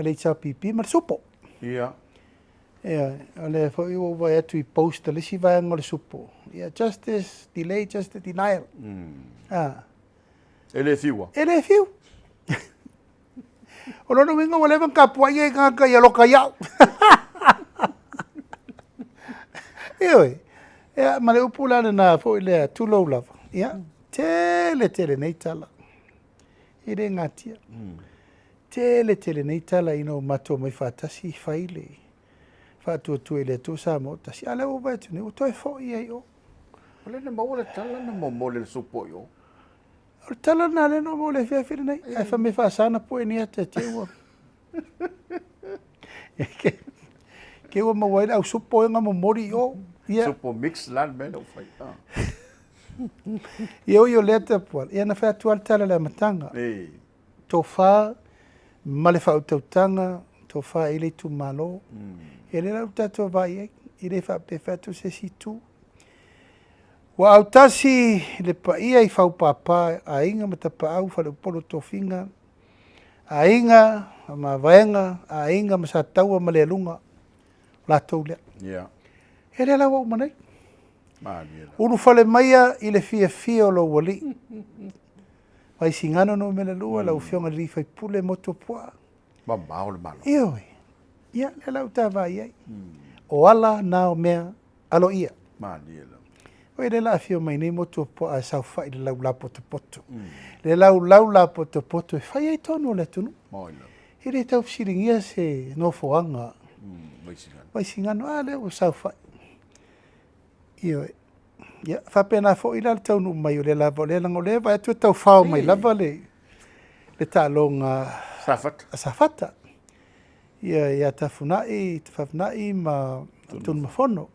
le HRPP ma le Supo. Ia, o lea foi ua ou vaai atu i post a le isi vaega o le Supo. Ia, justice, delay, justice, denial. E le fiu. E le fiu. O lona uiga ua leva ona tapuai ai tagata ia loka ia'u. Ioe. Ia, ma le upu la lena foi lea, tulou lava. Ia, tele tele nei tala. E le gatia. Tele tele nei tala ina ua matou omai faatasi fai le faatuatua i le Atua Samoa ua tasi. A o lea ua ou vaai atu nei, ua toe foi ai o. O lea na maua le tala na momoli e le supo i o. O le tala lena lea na ou maua i le afiafi lenei. Ae fai mai faasa ona pue ni ata te ua. Te ua maua ai le au supo e na momoli i o. Ia. Supo mix la le mea na ou fai. Ah. Ia oi o lea tapuala. Ia na fai atu lava le tala i le amataga. Tofa ma le faautautaga, tofa i le itumalo. Ia lea la ua tatou vaai i ai, e le faapea e fai atu se isi itu. Ua autasi le paia i faupapa, aiga ma tapaau, faleupolu o tofiga, aiga ma mavaega, aiga ma Sataua ma Lealuga, o latou lea. Yeah. Ia lea la ua uma nei. Malie la. Ulufale maia i le fiafia o lou alii. Vaisigano Nu.2, lau Afioga i le sui usufono Motuopuaa. Mamao le Malo. Ioe. Ia, lea la ua ta vaai ai. O ala na o mea aloaia. Malie lava. Oi lea la afio mai nei Motuopuaa e saofai i le laulau potopoto. Le laulau la potopoto e fai ai tonu o le atunuu. Moi lava. E le tau fesiligia se nofoaga. Vaisigano. Vaisigano, a lea ua saofai. Ioe. Ia, faapena foi la le taunuu mai o lea lava, o lea leaga o lea e vaai atu e tau fao mai lava le le taaloga Safata. a Safata. Ia, ia Tafunai, Tafafunai ma Tunumafono.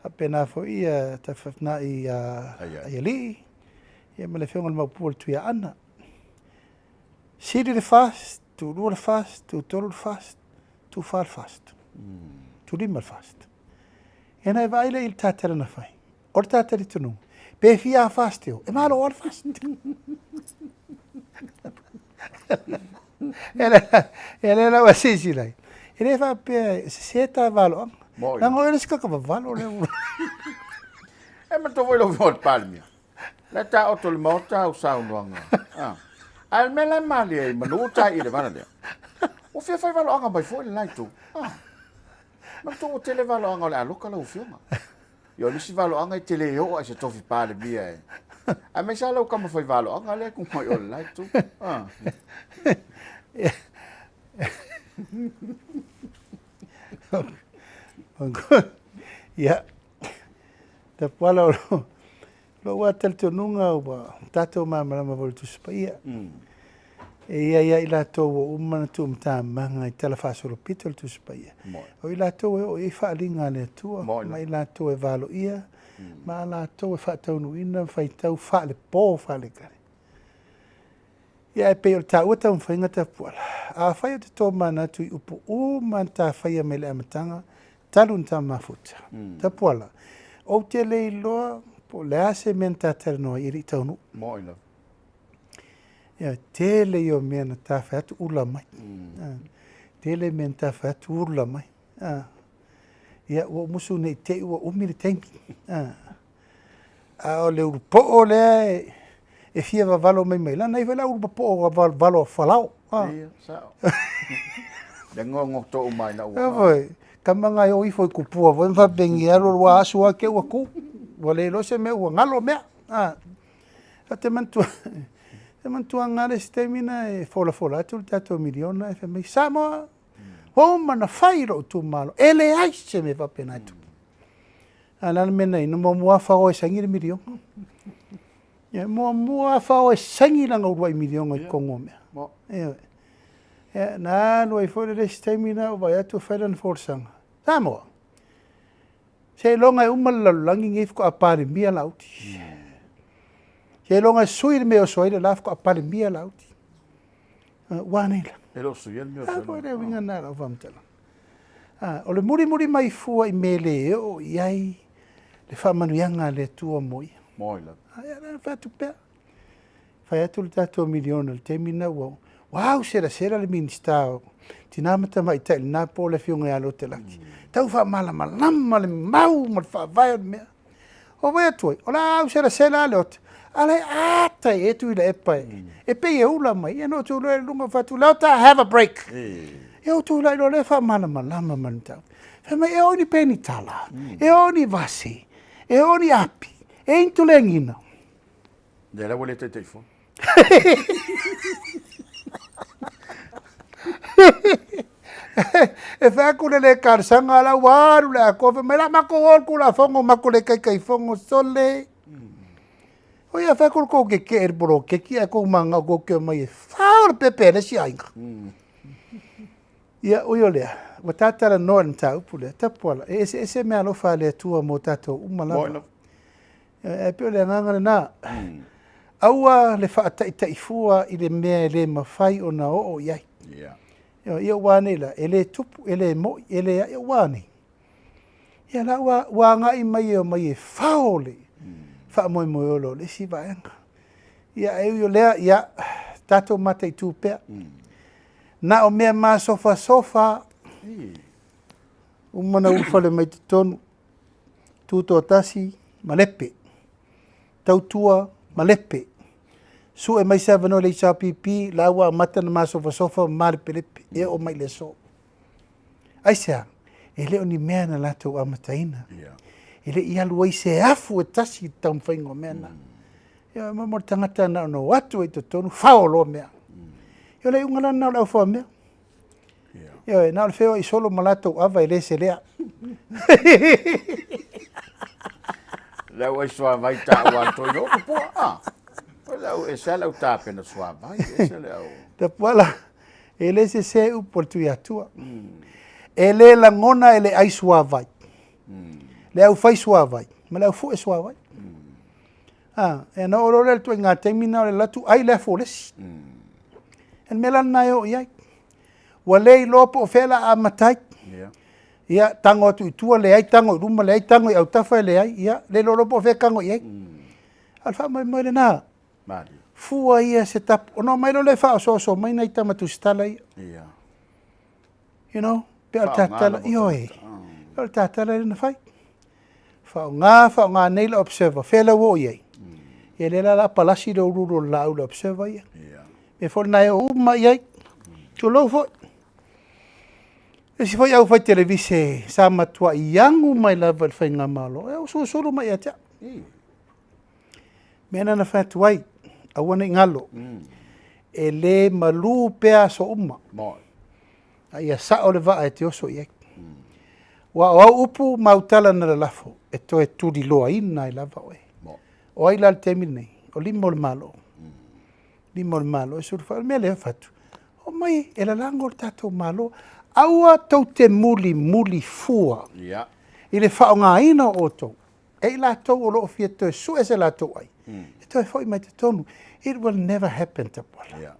Faapena foi ia Tafafunai ia Aialii, ia ma le Afioga i le Maopu o le Tuiaana. Sili le FAST, tulua le FAST, tutolu le FAST, tufa le FAST, tulima le FAST. Ia ona e vaai lea i le tatala na fai. O le ta talitonuga, pe fia FAST e o, e malo lava le FAST. E le la ua silasila ai. E le faapea e sese ta valoaga. Leaga o oe le isi tagata vavalo lea ua. E manatua foi lau Afioga i le Palemia, la e taoto i le Maota au saunoaga. Ah. Ae o le mea la e malie ai manu tai i le vala lea. Ua fia fai valoaga mai foi le la itu. Ah. Manatua ua tele valoaga o le a loka lau Afioga. Ia o le isi valoaga e te le oo i se tofi Palemia e. Aemaise lava lau tama fai valoaga lea e tu mai o le la itu. Ah. Ia, Tapuala o lou lava talitonuga ua tatou malamalama foi i le Tusi Paia. E i ai lava i latou ua uma ona tuumatamaga i tala faasolopito o le Tusi Paia. O i latou e oo i ai faaaliga a le Atua, ma i latou e valoia, ma a latou e faataunuuina ma faitau faalepo faalekale. Ia ae pei o le taua taumafaiga Tapuala, afai ou te tomanatu i upu uma na ta faia mai le amataga talu ona ta mafuta. Tapuala, ou te le iloa po o le a se mea na ta talanoa ai e le i taunuu. Moi lava. Ia, tele ia o mea na ta fai atu ula mai. Tele mea na ta fai atu ula mai. Ia, ua ou musu ne i te i ua umi le taimi. A o le ulu po'o lea e fia vavalo mai mai lana, e i ai foi la ulu po'o vavalo a Falao. Ia, sao. Le gogo uma ai na ua. Foi, kama ngai o ifo i kupua foi ma faapeni alu alu ua asu a ke ua ku. Ua le iloa se mea ua galo mea. Ou te manatua, te manatua nga le isi taimi na e folafola atu le tatou miliona e fai mai, Samoa, ua uma ona fai i lou itumalo, e leai se mea faapena e tupu. A o le a le mea na i ai? Na muamua lava fao e saini le miliona. Ia, muamua lava fao e saini lana uluai miliona i totonu o mea. Ioe. Ia, na alu ai foi le isi taimi na ou vaai atu fai lana folasaga. Samoa, seiloga e uma le lalolagi lenei faatoa Palemia Laauli. Seiloga e sui le mea e oso ai le la faatoa Palemia Laauli. Ua a nei la? E le o suia le mea o A foi le uiga lena o lau faamatalaga. O le mulimuli mai fua i mea e le oo i ai le faamanuiaga a le Atua mo ia. Moi lava. Ia, lea na fai atu pea. Fai atu le tatou miliona i le taimi lena ua ua au selasela le Minisita o Tina ma Tamaitai i lena po le Afioga ia Lote Laki. Tau faamalamalama le mau ma le faavae o le mea. Ou vaai atu ai, o le a au selasela lava Leota, A la e ata i e Tuilaepa e, e pei e ula mai, ia na ou tu loa i luga fai atu, Leota, have a break. Ia ou tulai loa lea faamalamalama ma le mataupu. Fai mai, e oo i ni penitala, e oo i ni vase, e oo i ni api, e i ni tulegina. Lea la ua le Taitaifono. E fai atu le le talosaga la ua alu le atoa, fai mai, la matou o le Tulafono, matou le Taitaifono, sole. O ia fai atu le tou tetee i le poloketi ae tou mananao tou te omai e fao le pepe a le isi aiga. Ia, ui o lea, ua ta talanoa i le mataupu lea, Tapuala, e eseese meaalofa a le Atua mo tatou uma lava. Ae pei o le agaga lena. Aua le faataitaifua i le mea e le mafai ona oo i ai. Ia ua a nei la, e le tupu, e le moi, e leai, ua a nei? Ia la ua, ua agai mai e omai e fao le faamoemoe ola o le isi vaega. Ia ae ui o lea, ia, tatou mataitu pea. Na o mea masofasofa, uma ona ulufale mai totonu, tutoatasi, malepe. Tautua, malepe. Sue mai se avanoa i le HRPP, la ua amata ona masofasofa ma malepelepe, e oo mai i le aso. Aisea? E le o ni mea na latou amataina. E le i alu ai se afu e tasi i le taumafaiga o mea na. Ia, mo le tagata na ona o atu ai i totonu, fao loa mea. Ia, o le iuga la lena o le aufaamea. Ioe, na o le feoai solo ma latou ava e le selea. Le au ai suavai taua atu ai no pua. Ah. O le au ese le au tapena suavai, ese le au. Tapuala, e le sese upu a le Tuiatua. E le lagona e le ai suavai. Le au fai suavai, ma le au fue suavai. Ah, e na oo loa lea i le ituaiga taimi lena o le alu atu ai le afu o le isi. O le mea la lena e oo i ai. Ua le iloa po o fea o le a amata ai. Ia, tago atu i tua, leai, tago i luma, leai, tago i autafa, leai. Ia, le iloa loa po o fea e tago i ai. A o le faamoemoe lena. Fua ia se tapu. Ona omai loa lea e faaosooso mai nai tama tusitala ia. You know, pe o le tatala, ioe, pe o le tatala lea na fai. Faaaoga, faaaoga nei le observer, fea la ua oo i ai? Ia lea la o le a palasi le uluulu o le laau i le observer ia. Mea foi lena e oo uma i ai. Tulou foi. Isi foi au fai televise sa matuai agu mai lava i le faigamalo, e usuusulu mai ia te au. Mea na na fai atu ai, aua ne i galo, e le malu pea aso uma, a ia sao le vaa e te oso i ai. Aua o au upu ma au tala na lalafo, e toe tuliloaina ai lava oe. O ai la i le taimi lenei? O lima o le Malo. Lima o le Malo e sulufai. O le mea lea e fai atu, omai e lalago le tatou Malo. Aua tou te mulimuli fua i le faaaogaina o outou e i latou o lo o fia toe sue se latou ai, e toe foi mai totonu. It will never happen, Tapuala.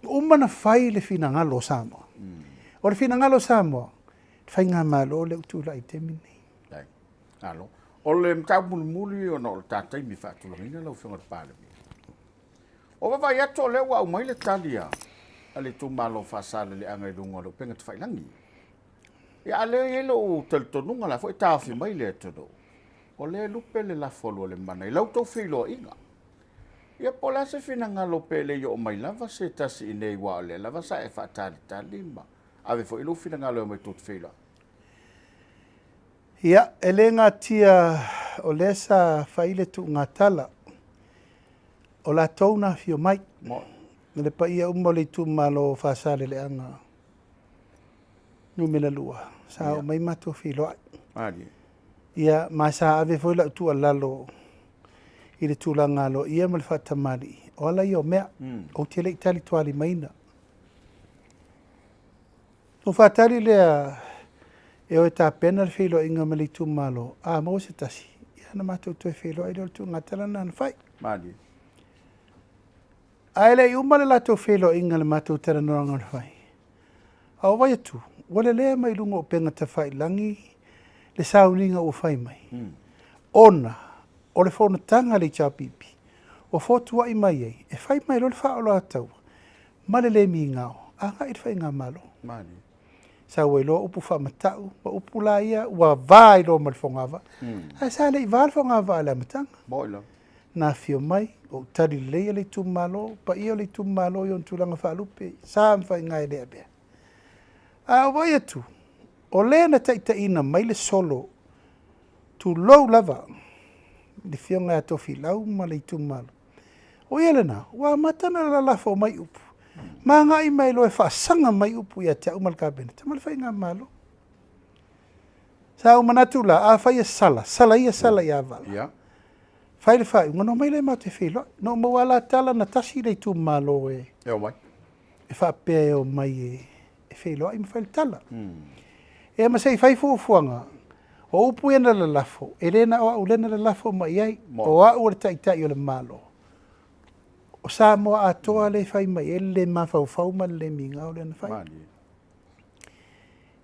Ua uma ona fai le finagalo o Samoa. O le finagalo o Samoa, le faigamalo lea ua tulai i le taimi lenei. Malo. O le mataupu mulimuli ona o le ta taimi faatulagaina lau Afioga i le Palemia. O vaavaai atu o lea ua aumai le tali a le itumalo o Faasaleleaga i luga o le upega tafailagi. Ia, a lea e i ai lou talitonuga la foi e taofi mai le atunuu, o lea e lupe le lafo a Lualemana i la outou feiloaiga. Ia po o le a se finagalo pe le i oo mai lava se tasi i inei aua o lea lava sa e faatalitali ma ave foi lou finagalo e omai tou te feiloai. Ia, e le natia o lea sa fai le tuugatala, o latou na afio mai, ma le paia uma o le itumalo o Faasaleleaga numera 2, sa oo mai matou feiloai. Ia, ma sa ave foi lau tuualalo i le tulaga aloaia ma le faatamalii, o ala ia o mea, ou te le i talitualimaina. Ou faatali lea e o e tapena le feiloaiga ma le itumalo, a maua se tasi, ia ona matou toe feiloai lea o le tuugatala lena na fai. Ae le i uma le latou feiloaiga i le matou talanoaga na fai, a ou vaai atu, ua lelea mai luga o upega tafailagi le sauniga ua fai mai, ona o le fonotaga a le HRPP ua fotuai mai ai e fai mai loa le faaoloataua ma le le migao agai i le faigamalo. Sau ai loa upu faamatau ma upu la ia ua va ai loa ma le fogavaa. Ae sa le i va le fogavaa i le amataga. Na afio mai, ua ou tali lelei e le itumalo, paia o le itumalo i ona tulaga faalupe, sa ma faiga e le avea. Ae a ou vaai atu, o le na taitaiina mai le solo, tulou lava, le afioga ia Tofilau ma le itumalo, o ia lena, ua amata ona lalafo mai upu, ma agai mai loa e faasaga mai upu ia te au ma le Kapeneta ma le Faigamalo. Sa ou manatu la, afai e sala, sala ia sala ia Vala. Yeah. Fai le faaiuga, ona omai lea matou te feiloai. Na ou maua lava la tala na tasi le itumalo e, e omai. E faapea e omai e, e feiloai ma fai le tala. Ia ma se i fai fuafuaga, o upu ia na lalafo, e le na o au lea na lalafo mai i ai, o au o le Taitai o le Malo. O Samoa atoa lea e fai mai ai le le mafaufau ma le le migao lea na fai.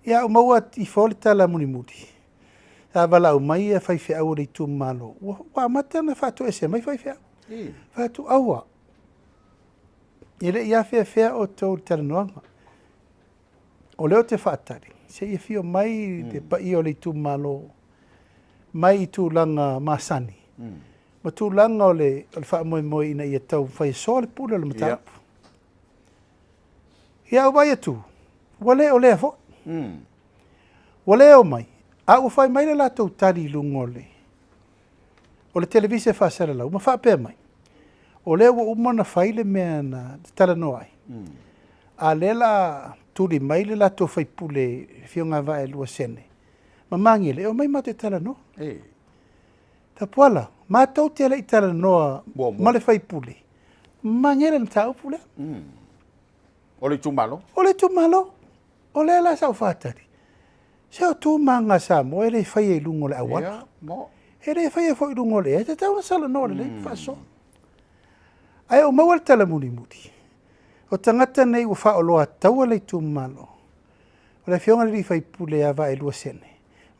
Ia ou maua ifo le tala mulimuli, sa valaau mai ia faifeau o le itumalo, ua amata ona faatoese mai faifeau. Fai atu, aua, e le i afeafea outou i le talanoaga. O lea ou te faatali, se i afio mai le paia o le itumalo mai i tulaga masani ma tulaga o le faamoemoe ina ia taumafai e soa le pule o le mataupu. Ia, ou vaai atu, ua le o lea foi. Ua le omai, a ua fai mai le latou tali i luga o le o le televise faasalalau ma faapea mai, o lea ua uma ona fai le mea na talanoa ai, a lea la tuli mai le latou faipule Afioga Vaaelua Sene ma Magele e omai matou te talanoa. Tapuala, matou te le i talanoa ma le faipule Magele le mataupu lea. O le itumalo? O le itumalo. O lea la sa ou faatali. Se o tu ma aga a Samoa e le faia i luga o le auala. E le faia foi i luga o le ea, e tatau ona salanoa lelei ma faasoa. Ae ou maua le tala mulimuli, o tagata nei ua faaoloataua le itumalo, o le afioga i le sui usufono ia Vaaelua Sene,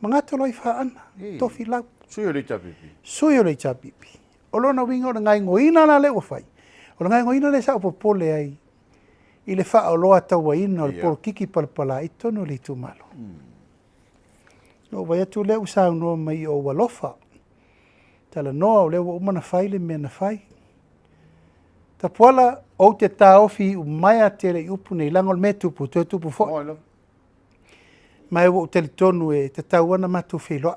ma Gatoloaifaana, Tofilau. Sui o le HRPP. Sui o le HRPP. O lona uiga o le gaoioiga la lea ua fai, o le gaoioiga lea sa ou popole ai i le faaoloatauaina o le polokiki palapala i totonu o le itumalo. Na ou vaai atu lea ua saunoa mai i ou alofa, talanoa o lea ua uma ona fai le mea na fai. Tapuala, ou te taofi iumaea tele i upu nei, leaga o le mea e tupu, e toe tupu foi. Ma ua ou talitonu e tatau ona matou feiloai.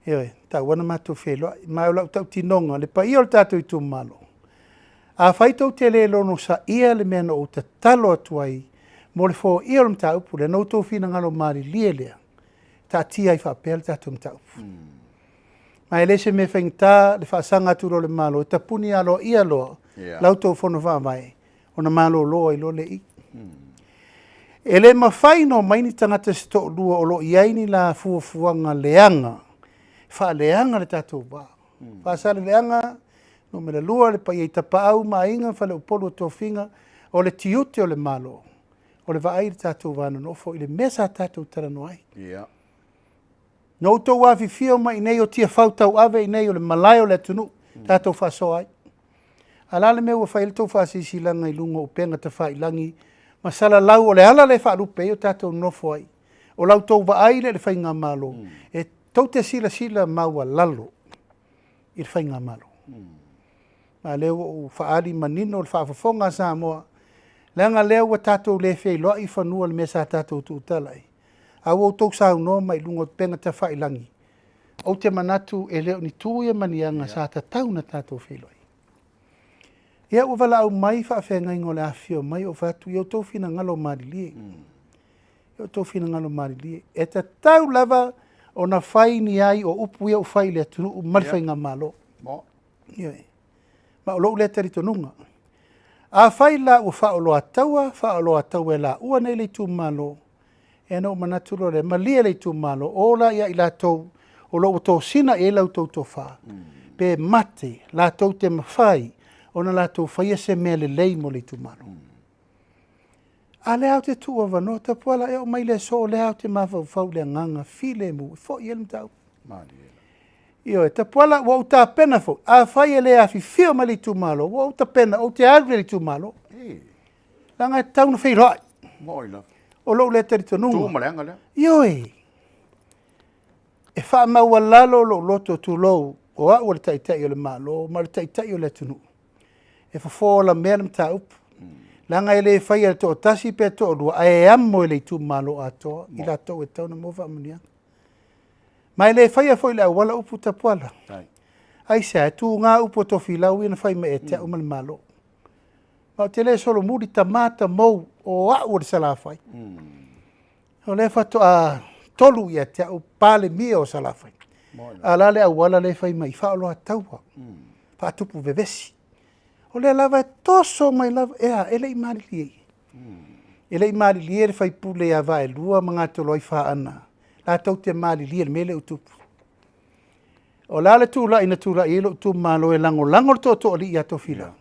Ioe, tatau ona matou feiloai. Ma o lau tautinoga, le paia o le tatou itumalo, afai tou te le logosaia le mea na ou tatalo atu ai mo le foia o le mataupu lea, na outou finagalo malilie lea, taatia ai faapea le tatou mataupu. Ma e le se mea faigata le faasaga atu loa o le Malo e tapuni aloaia loa la outou fono faavae ona malolo ai loa lea i i. E le mafai ona omai ni tagata se toalua o lo o i ai ni la fuafuaga leaga, faaleaga le tatou va. Faasaleleaga, numera 2, le paia i Tapaau ma Aiga, Faleupolu o Tofiga, o le tiute o le Malo, o le vaai i le tatou va nonofo i le mea sa tatou talanoa ai. Na outou afifio mai i inei o Tiafau tauave i inei o le malae o le atunuu, tatou faasoa ai. A o le a le mea ua fai ai le tou faasilasilaga i luga o upega tafailagi ma salalau o le ala lea e faalupe ai o tatou nonofo ai. O la outou vaai lea i le Faigamalo, e tou te silasila maualalo i le Faigamalo. Ma lea ua ou faaali manino le faafofoga a Samoa, leaga lea ua tatou le feiloai i fanua i le mea sa tatou tuutala ai. A ua outou saunoa mai i luga o upega tafailagi, ou te manatu e le o ni tu ia ma ni aga sa tatau ona tatou feiloai. Ia ua valaau mai faafeagaiga o le afifio mai, ou fai atu, ia outou finagalo malilie. Ia outou finagalo malilie. E tatau lava ona fai ni ai o upu ia ua fai i le atunuu ma le Faigamalo. Ioe. Ma o lou lea talitonuga. Afai la ua faaoloataua, faaoloataua e laua nei le itumalo, ia ona ou manatu loa lea, malie le itumalo, o la ia i latou o lo o ua tosina i ai la outou tofa, pe mate latou te mafai ona latou faia se mea lelei mo le itumalo. A lea ou te tuu avanoa, Tapuala e oo mai le aso, o lea ou te mafaufau i le agaga filemu e foi ai le mataupu. Ioe, Tapuala, ua ou tapena foi, afai e le afifio mai le itumalo, ua ou tapena, ou te alu i le itumalo. Leaga e tatau ona feiloai. O lou lea talitonuga. Tu ma le aga lea. Ioe, e faamaualalo lou loto, tulou. O au o le Taitai o le Malo ma le Taitai o le atunuu e fofo alamea le mataupu, leaga e le faia e le toatasi pe toalua, ae amo e le itumalo atoa i latou e tatau ona maua faamanuiaga. Ma e le faia foi i le auala upu tapuala. Aisea? E tuga upu a Tofilau ia na fai mai ia te au ma le Malo. Ma ou te le solomuli, tama tamou o au o le Salafai. O lea faatoa tolu ia te au Palemia o Salafai. A o le a le auala lea e fai mai i faaoloataua, faatupu vevesi. O lea lava e toso mai lava, e a, e le i malilie? E le i malilie le sui usufono ia Vaaelua ma Gatoloaifaana latou te malilie i le mea lea ua tupu. O le a le tulai na tulai ai lou itumalo e lagolago le Tootooalii ia Tofilau?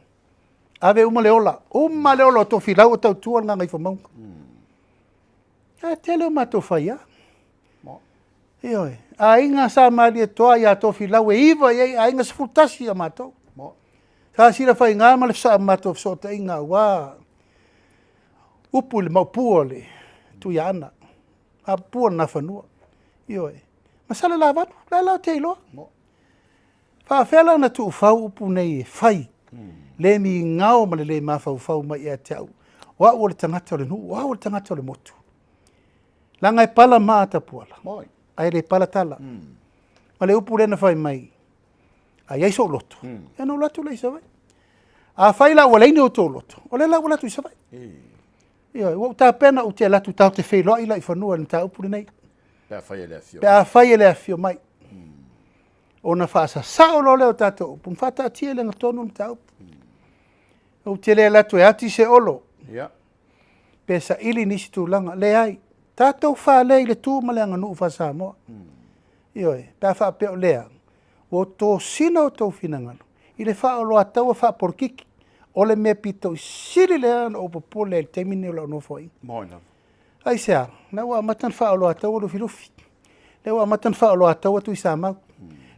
Ave uma le ola, uma le ola o Tofilau o tautua le Gagaifomauga. Ae tele o matou faia. Ioe, aiga sa Malietoa ia Tofilau e 9 i ai aiga, 11 o matou. Sa Silafaiga ma le matou fesootaiga aua upu i le Maopu o le Tuiaana, Maopu o le Nafanua. Ioe, ma Salelavalu, o lea la ou te iloa. Faapefea la ona tuufau upu nei e fai, le migao ma le le mafaufau mai ia te au, o au o le tagata o le nuu, o au o le tagata o le motu. Leaga e pala maa Tapuala, ae le pala tala. Ma le upu lea na fai mai, a i ai sou loto, ia ona ou alu atu lea i Savaii. Afai la ua leai ni outou loto, o lea la ua alu atu i Savaii. Ioe, ua ou tapena ou te alu atu tatou te feiloai la i fanua i le mataupu lenei. Pe afai e le afio. Pe afai e le afio mai. Ona faasasao loa lea o tatou upu, ma faataatia i le agatonu le mataupu. Ou te le alu atu e ati se olo, pe saili nisi tulaga, leai. Tatou fale i le tu ma le aganuu faa-Samoa. Ioe, pe a faapea o lea, ua tosina outou finagalo i le faaoloataua faapolokiki. O le mea pito i sili lea ona ou popole ai i le taimi lenei o lau nofoaiga. Aisea? O lea ua amata ona faaoloataua Lufilufi, lea ua amata ona faaoloataua Tuisamau,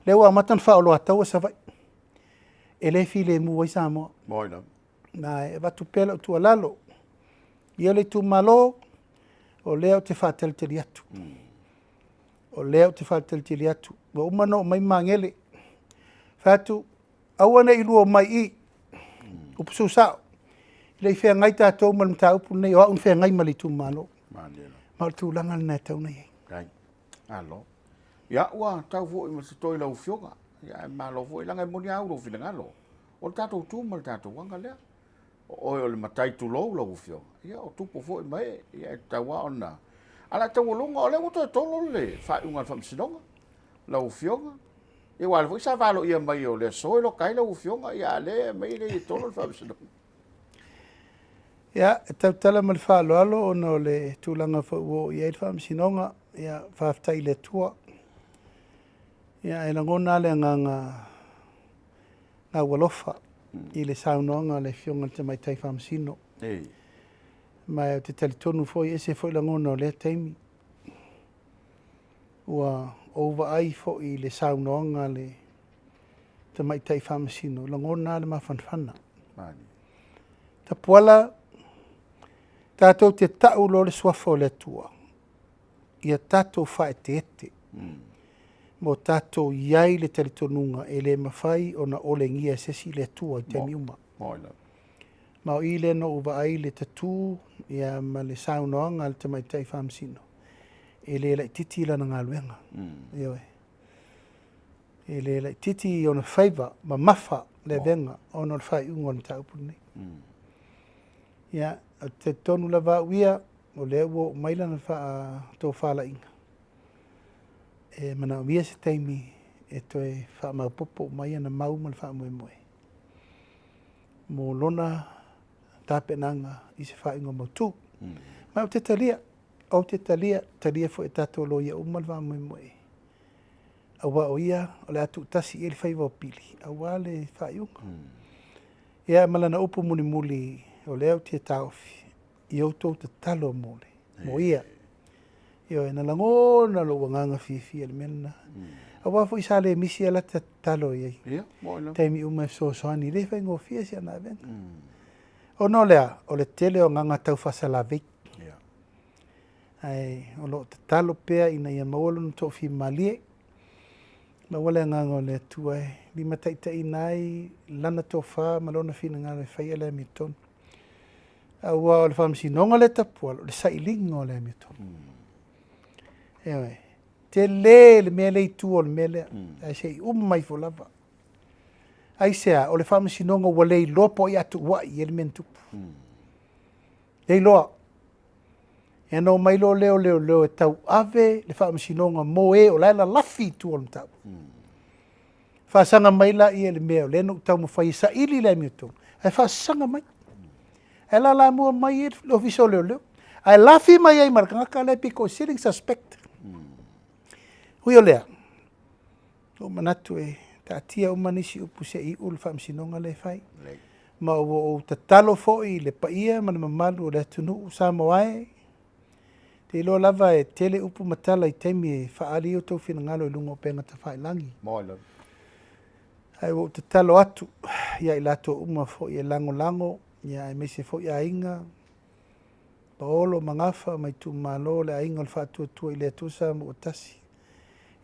lea ua amata ona faaoloataua Savaii. E le filemu ai Samoa. Ma e avatu pea lau tuualalo ia le itumalo, o lea ou te faatalitali atu. O lea ou te faatalitali atu. Ua uma ona oo mai Magele. Fai atu, aua ne i lua omai i i, upu susao, le i feagai tatou ma le mataupu lenei, o au na feagai ma le itumalo. Ma o le tulaga lena e tatau ona i ai. Malo. Ia, ua tau foi ma se toe lau Afioga. Ia, ae malo foi, leaga e moni lava au lou finagalo. O le tatou tu ma le tatou aga lea. O oe o le matai tulou lau Afioga. Ia, o tupu foi ma ee, ia e tatau lava ona... A o le taualuga, o lea ua toe tolo le faaiuga a le Faamasinoga, lau Afioga. Ia, aua o lea foi sa valoia mai o le aso e loka ai lau Afioga, ia a o lea e aumai e le tolo le Faamasinoga. Ia, e tautala ma le faaaloalo ona o le tulaga foi ua oo i ai le Faamasinoga. Ia, faafetai i le Atua. Ia, ae lagona lava le agaga gaualofa i le saunoaga a le Afioga i le Tamaitai Faamasino. Ma ou te talitonu foi, e ese foi lagona o lea taimi. Ua ou vaai foi i le saunoaga a le Tamaitai Faamasino, lagona lava le mafanafana. Tapuala, tatou te tau loa le suafa o le Atua, ia tatou faaeteete, ma tatou i ai le talitonuga e le mafai ona olegia e se isi le Atua i taimi uma. Ma o i lea na ou vaai le tatu ia ma le saunoaga a le Tamaitai Faamasino, e le laitiiti lana galuega. Ioe. E le laitiiti ona faiva mamafa le avega ona o le faaiuga o le mataupu lenei. Ia, ou te talitonu lava au ia, o lea ua oo mai lana faatofalaiga, e manaomia se taimi e toe faamaopoopo uma ai ana mau ma le faamoemoe mo lona tapenaga i se faaiuga mautu. Ma ou te talia, ou te talia, talia foi e tatou loia uma le faamoemoe, aua o ia o le a tuutasi i ai le faiva o Pili aua le faaiuga. Ia, ma lana upu mulimuli, o lea ou te taofi i outou tatalo mo le mo ia. Ioe, na lagona lou agaga fiafia i le mea lena. Aua foi sa le misi a lata tatalo i ai. Taimi uma e fesoasoani, le faigofie si ana avega. Ona o lea, o le tele o agaga tau faasalavei. Ae o lo o tatalo pea ina ia maua lona toafimalie. Maua le Agaga o le Atua e limataitaiina ai Lana tofa ma Lona finagalo e faia le amiotonu. Aua o le faamasinoga lea tapuala, o le sailiga o le amiotonu. Ioe. Tele le mea lea i tua o le mea lea, ae se i uma ifo lava. Aisea? O le faamasinoga ua le iloa po o ai a tuuai i ai le mea na tupu. Le iloa. Ia ona omai loa lea o leoleo e tauave le faamasinoga mo e o la e lalafi i tua o le mataupu. Faasaga mai laia i le mea o lea na ou taumafai e saili le amiotonu, ae faasaga mai. Ae lalamua mai le Ofisa o Leoleo, ae lafi mai ai ma le tagata lea e pito sili ona suspect. Ui o lea, ua ou manatu e taatia uma nisi upu se i iu le faamasinoga lea e fai. Ma ua ou tatalo foi i le paia ma le mamalu o le atunuu Samoa e, te iloa lava e tele upu ma tala i taimi e faaali ai outou finagalo i luga o upega tafailagi. Ae ua ou tatalo atu ia i latou uma foi e lagolago, ia aemaise foi aiga, Paolo ma Gafa ma itumalo o le Aiga o le Faatuatua i le Atua Samoa ua tasi,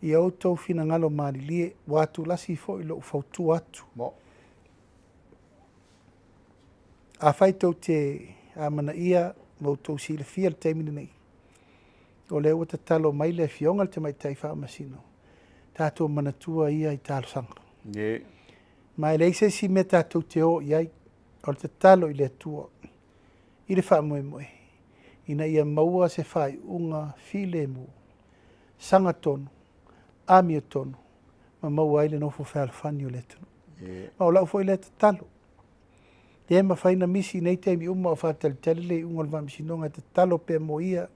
ia outou finagalo malilie, ua atulasi foi lou fautua atu. Afai tou te amanaia ma outou silafia le taimi lenei, o lea ua tatalo mai le Afioga i le Tamaitai Faamasino, tatou manatua ia i talosaga. Ma e leai se isi mea tatou te o i ai, o le tatalo i le Atua i le faamoemoe ina ia maua se faaiuga filemu, sagatonu, amiotonu ma maua ai le nofo fealofani o le atunuu. Ma o lau foi lea tatalo, le mafai ona misi i nei taimi uma o faatalitali le iuga o le faamasinoga e tatalo pea mo ia,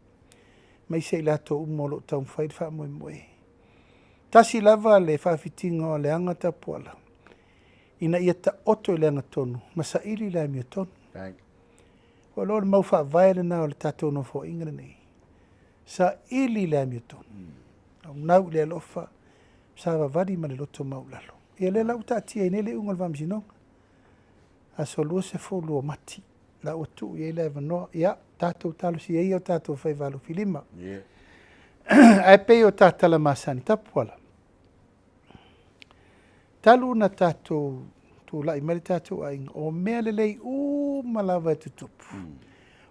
aemaise i latou uma o lo o taumafai le faamoemoe. Tasi lava le faafitiga o le aga tapuala, ina ia taoto i le agatonu ma saili le amiotonu. Ua iloa o le mau faavae lena o le tatou nofoaiga lenei, saili le amiotonu, naunau i le alofa, savavali ma le loto maualalo. Ia lea la ua taatia ai nei le iuga o le faamasinoga, aso 20 o Mati, la ua tuu i ai le avanoa. Ia, tatou talosia ia o tatou faiva alofilima. Ae pei o ta tala masani, Tapuala, talu ona tatou tulai mai le tatou aiga, o mea lelei uma lava e tutupu.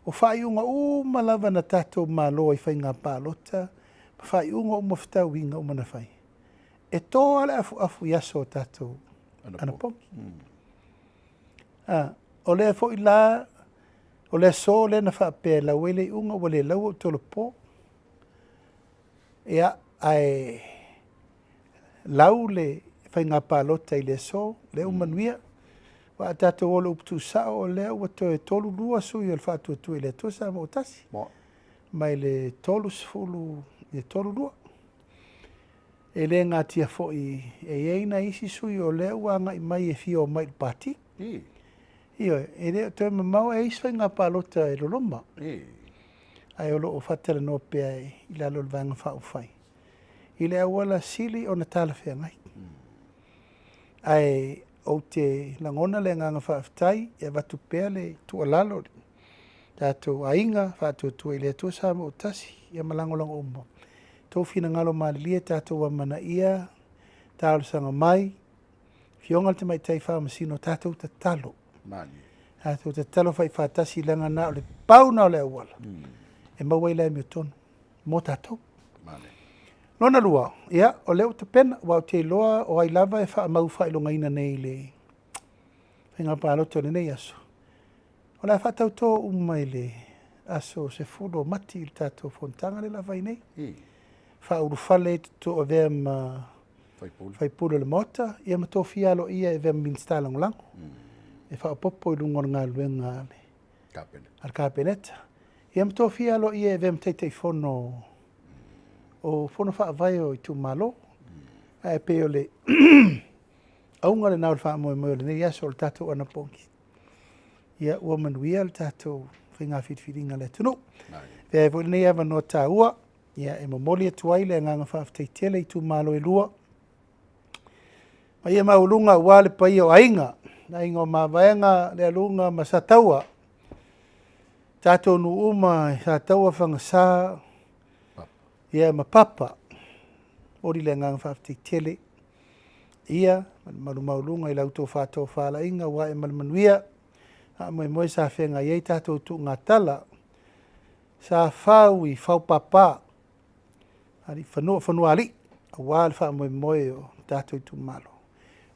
O faaiuga uma lava na tatou malo ai faiga palota, ma faaiuga uma fetauiga uma na fai, e to lava le afuafu i aso o tatou anapogi. O lea foi la, o le aso lea na faapea e lau ai le iuga ua le laua ou tolopo. Ia, ae lau le faiga palota i le aso, lea ua manuia. Aua a tatou o i le upu tuusao, o lea ua toe 32 sui o le Faatuatua i le Atua Samoa ua tasi, mai le 30 i le 32. E le natia foi e i ai nai isi sui o lea ua agai mai e fia omai i le Pati. Ioe, e le o toe mamao e i ai isi faiga palota e loloma, ae o lo o faatalanoa pea i lalo o le Vaega Faaupufai i le auala sili ona talafeagai. Ae ou te lagona le agaga faafetai e avatu pea le tuualalo i le tatou aiga Faatuatua i le Atua Samoa ua tasi, ia ma lagolago uma. Outou finagalo malilie tatou amanaia, talosaga mai, Afioga i le Tamaitai Faamasino, tatou tatalo. Tatou tatalo faifaatasi leaga na o le pau na o le auala e maua ai le amiotonu mo tatou. Lona lua, ia, o lea ua tapena, aua ou te iloa o ai lava e faamau faailogaina nei i le faiga palota o lenei aso. O le a faatauto uma i le aso 10 o Mati i le tatou fonotaga lea o le a fai nei. Faaulufale ai toto avea ma faipule o le Maota, ia ma tofia aloaia e avea ma Minisita Lagolago e faaopoopo i luga o le galuega a le Kapeneta. Ia ma tofia aloaia e avea ma Taitaifono o Fono Faavae o itumalo. Ae pei o le auga lena o le faamoemoe o lenei aso o le tatou anapogi. Ia ua manuia le tatou faiga filifiliga a le atunuu. Avea ai foi lenei avanoa taua, ia e momoli atu ai le agaga faafetai tele i itumalo e lua. Paia maualuga aua le paia o aiga, aiga o Mavaega, Lealuga ma Sataua. Tatou nuu uma i Sataua, Fagasa, ia ma Papa. Momoli le agaga faafetai tele. Ia ma le mamalu maualuga i la outou faatofalaiga ua ae ma le manuia. Faamoemoe sa feagai ai tatou tuugatala sa fau i faupapa alii fanua alii aua le faamoemoe o tatou itumalo.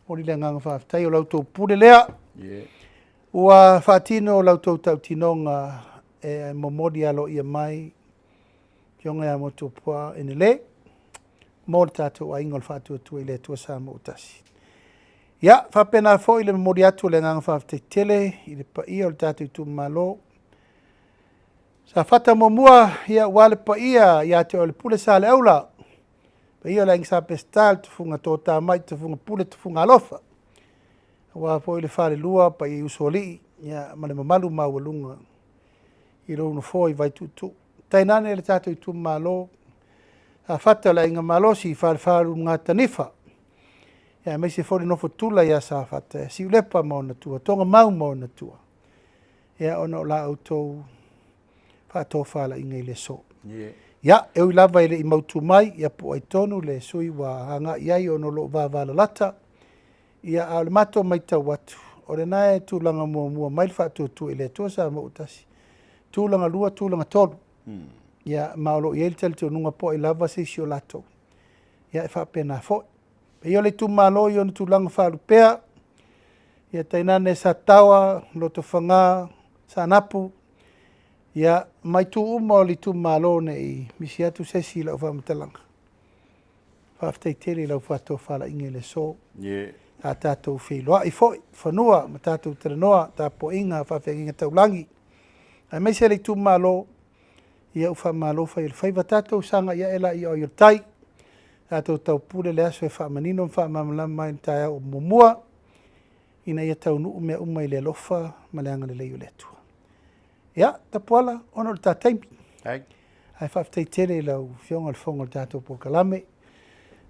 Momoli le agaga faafetai o la outou pule lea ua faatino la outou tautinoga e momoli aloaia mai Afioga ia Motuopuaa Enele mo le tatou aiga o le Faatuatua i le Atua Samoa ua tasi. Ia faapena foi le momoli atu o le agaga faafetai tele i le paia o le tatou itumalo. Safata muamua, ia aua le paia ia te oe le Pule Saleaula, paia o le Aiga Sa Peseta, le Tufuga Totamai, Tufuga Pule, Tufuga Alofa, aua foi le falelua, paia i Usoalii, ia ma le mamalu maualuga i lou nofoa i Vaituutuu. Tainane le tatou itumalo Safata o le Aiga Malosi, Falefa Ulugatanifa, ia aemaise foi le nofo tula ia Safata, Siulepa ma ona tua, Togamau ma ona tua, ia ona o la outou faatofalaiga i le aso. Ia, e ui lava e le i mautu mai, ia po o ai tonu le sui ua agai i ai ona o lo o vavalalata, ia a o le matou matau atu, o lena e tulaga muamua mai le Faatuatua i le Atua Samoa ua tasi, tulaga lua, tulaga tolu. Ia, ma o lo o i ai le talitonuga po o ai lava se isi o latou, ia e faapena foi. Paia o le itumalo i ona tulaga faalupea, ia tainane Sataoa, Lotofaga, Saanapu, ia ma itu uma o le itumalo ne i misi atu se isi i lau faamatalaga. Faafetai tele i lau faatofalaiga i le aso. A tatou feiloai foi fanua ma tatou talanoa, tapuaiga, faafeagaiga taulagi, aemaise le itumalo, ia ua faamalo fai o le faiva. Tatou sagai ae laia o ai o le tai, tatou taupule le aso e faamanino ma faamalamalama ai le taeao muamua, ina ia taunuu mea uma i le alofa ma le agalelei o le Atua. Ia, Tapuala, ona o le ta taimi. Ae faafetai tele i lau Afioga i le Fofoga o le tatou polokalame,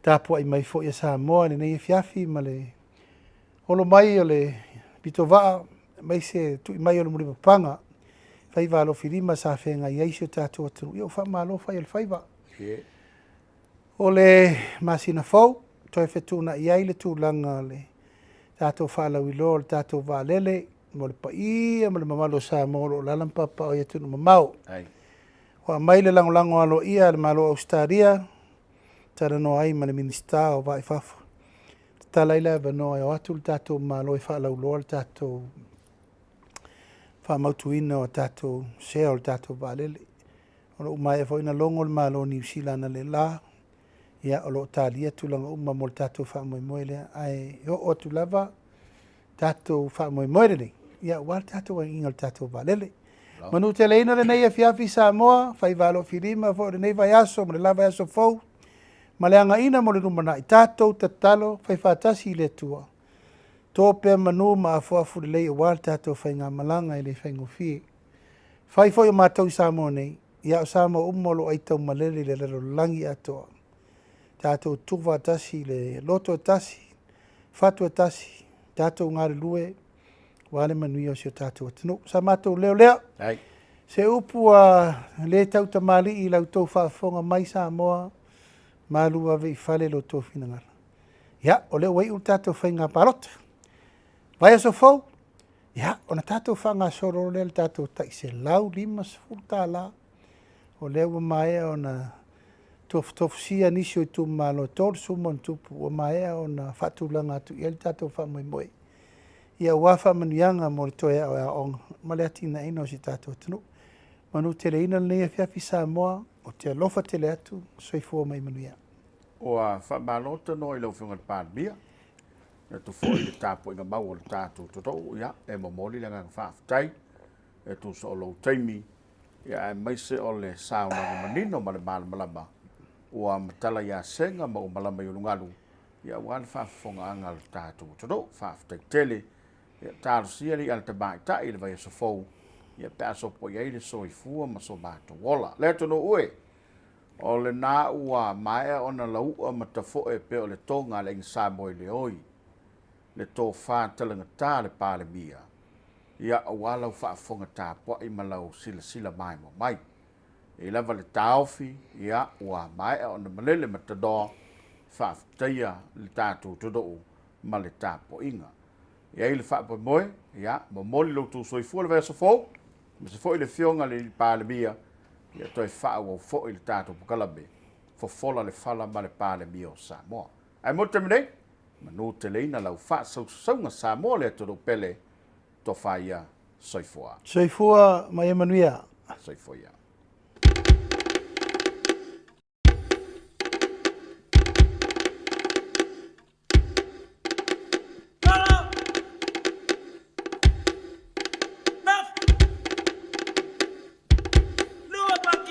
tapuai mai foi a Samoa i lenei afiafi ma le olo mai o le pitovaa, aemaise tui mai o le mulipapaga, faiva alofilima sa feagai ai si o tatou atunuu. Ia ua faamalo fai o le faiva. O le masina fou, toe fetuunai ai le tulaga o le tatou faalauiloa o le tatou vaalele mo le paia ma le mamalu o Samoa o lo o alaala ma papaaao i atunuu mamao. Ua aumai le lagolago aloaia a le Malo o Ausetalia, talanoa ai ma le Minisita o Vaa i Fafo, tatala ai le avanoa e o atu le tatou Malo e faalauiloa le tatou faamautuina o tatou sea o le tatou vaalele. O lo o maea foi ona logo le Malo o Niu Sila analeila, ia o lo o talia tulaga uma mo le tatou faamoemoe lea, ae oo atu lava tatou faamoemoe lenei, ia aua le tatou aiaiga o le tatou vaalele. Manuteleina lenei afiafi Samoa, faiva alofilima foi o lenei vaiaso ma le la vaiaso fou, ma le againa mo le lumanai, tatou tatalo fai faatasi i le Atua, to pea manu ma afuafu lelei aua le tatou faigamalaga e le faigofie. Fai foi o matou i Samoa nei, ia o Samoa uma o lo o aitaumalele i le lalolagi atoa. Tatou tutu faatasi i le loto e tasi, fatu e tasi, tatou galulue aua le manuia o si o tatou atunuu. Sa matou leo lea. Se upu a le tautamalii i la outou faafofoga mai Samoa, malu ave i fale lo outou finagalo. Ia, o lea ua iu le tatou faiga palota. Vaiaso fou, ia, ona tatou faagasolo lea le tatou tai $150. O lea ua maea ona tofutofusia nisi o itumalo e 30 ma ona tupu, ua maea ona faatulaga atu i ai le tatou faamoemoe. Ia aua faamanuiaga mo le toe aoaoga ma le atinaeina o si tatou atunuu. Manuteleina lenei afiafi Samoa, ou te alofa tele atu, soifua mai manuia. Ua faamalo tanoa i lau Afioga i le Palemia, atu foi le tapuaiga mau o le tatou atunuu, ia, e momoli le agaga faafetai e tusa o lou taimi, ia aemaise o le saunoaga manino ma le malamalama ua matala ia sega ma ua malama i ulugalu, ia aua le faafofogaaga a le tatou atunuu. Faafetai tele. Ia talosia le ia le tamaitai i le vaiaso fou, ia pe a sopo i ai le soifua ma so matou ola. Le atunuu e, o lena ua maea ona lauua ma tafoe pe o le toga a le Aiga Samoa i le oi, le tofa talagata le Palemia, ia aua lau faafofoga tapuai ma lau silasila maimoa mai. E lava le taofi, ia ua maea ona malele ma tanoa. Faafetaia le tatou atunuu ma le tapuaiga. E i ai le faamoemoe, ia, momoli lo outou soifua le vaiaso fou, aemaise foi le Afioga i le Palemia, ia toe faaauau foi le tatou polokalame, Fofola le Fala ma le Palemia o Samoa. Ae mo le taimi nei, manuteleina lau faasausauga Samoa le atunuu pele, tofa ia, soifua. Soifua ma ia manuia. Soifua ia.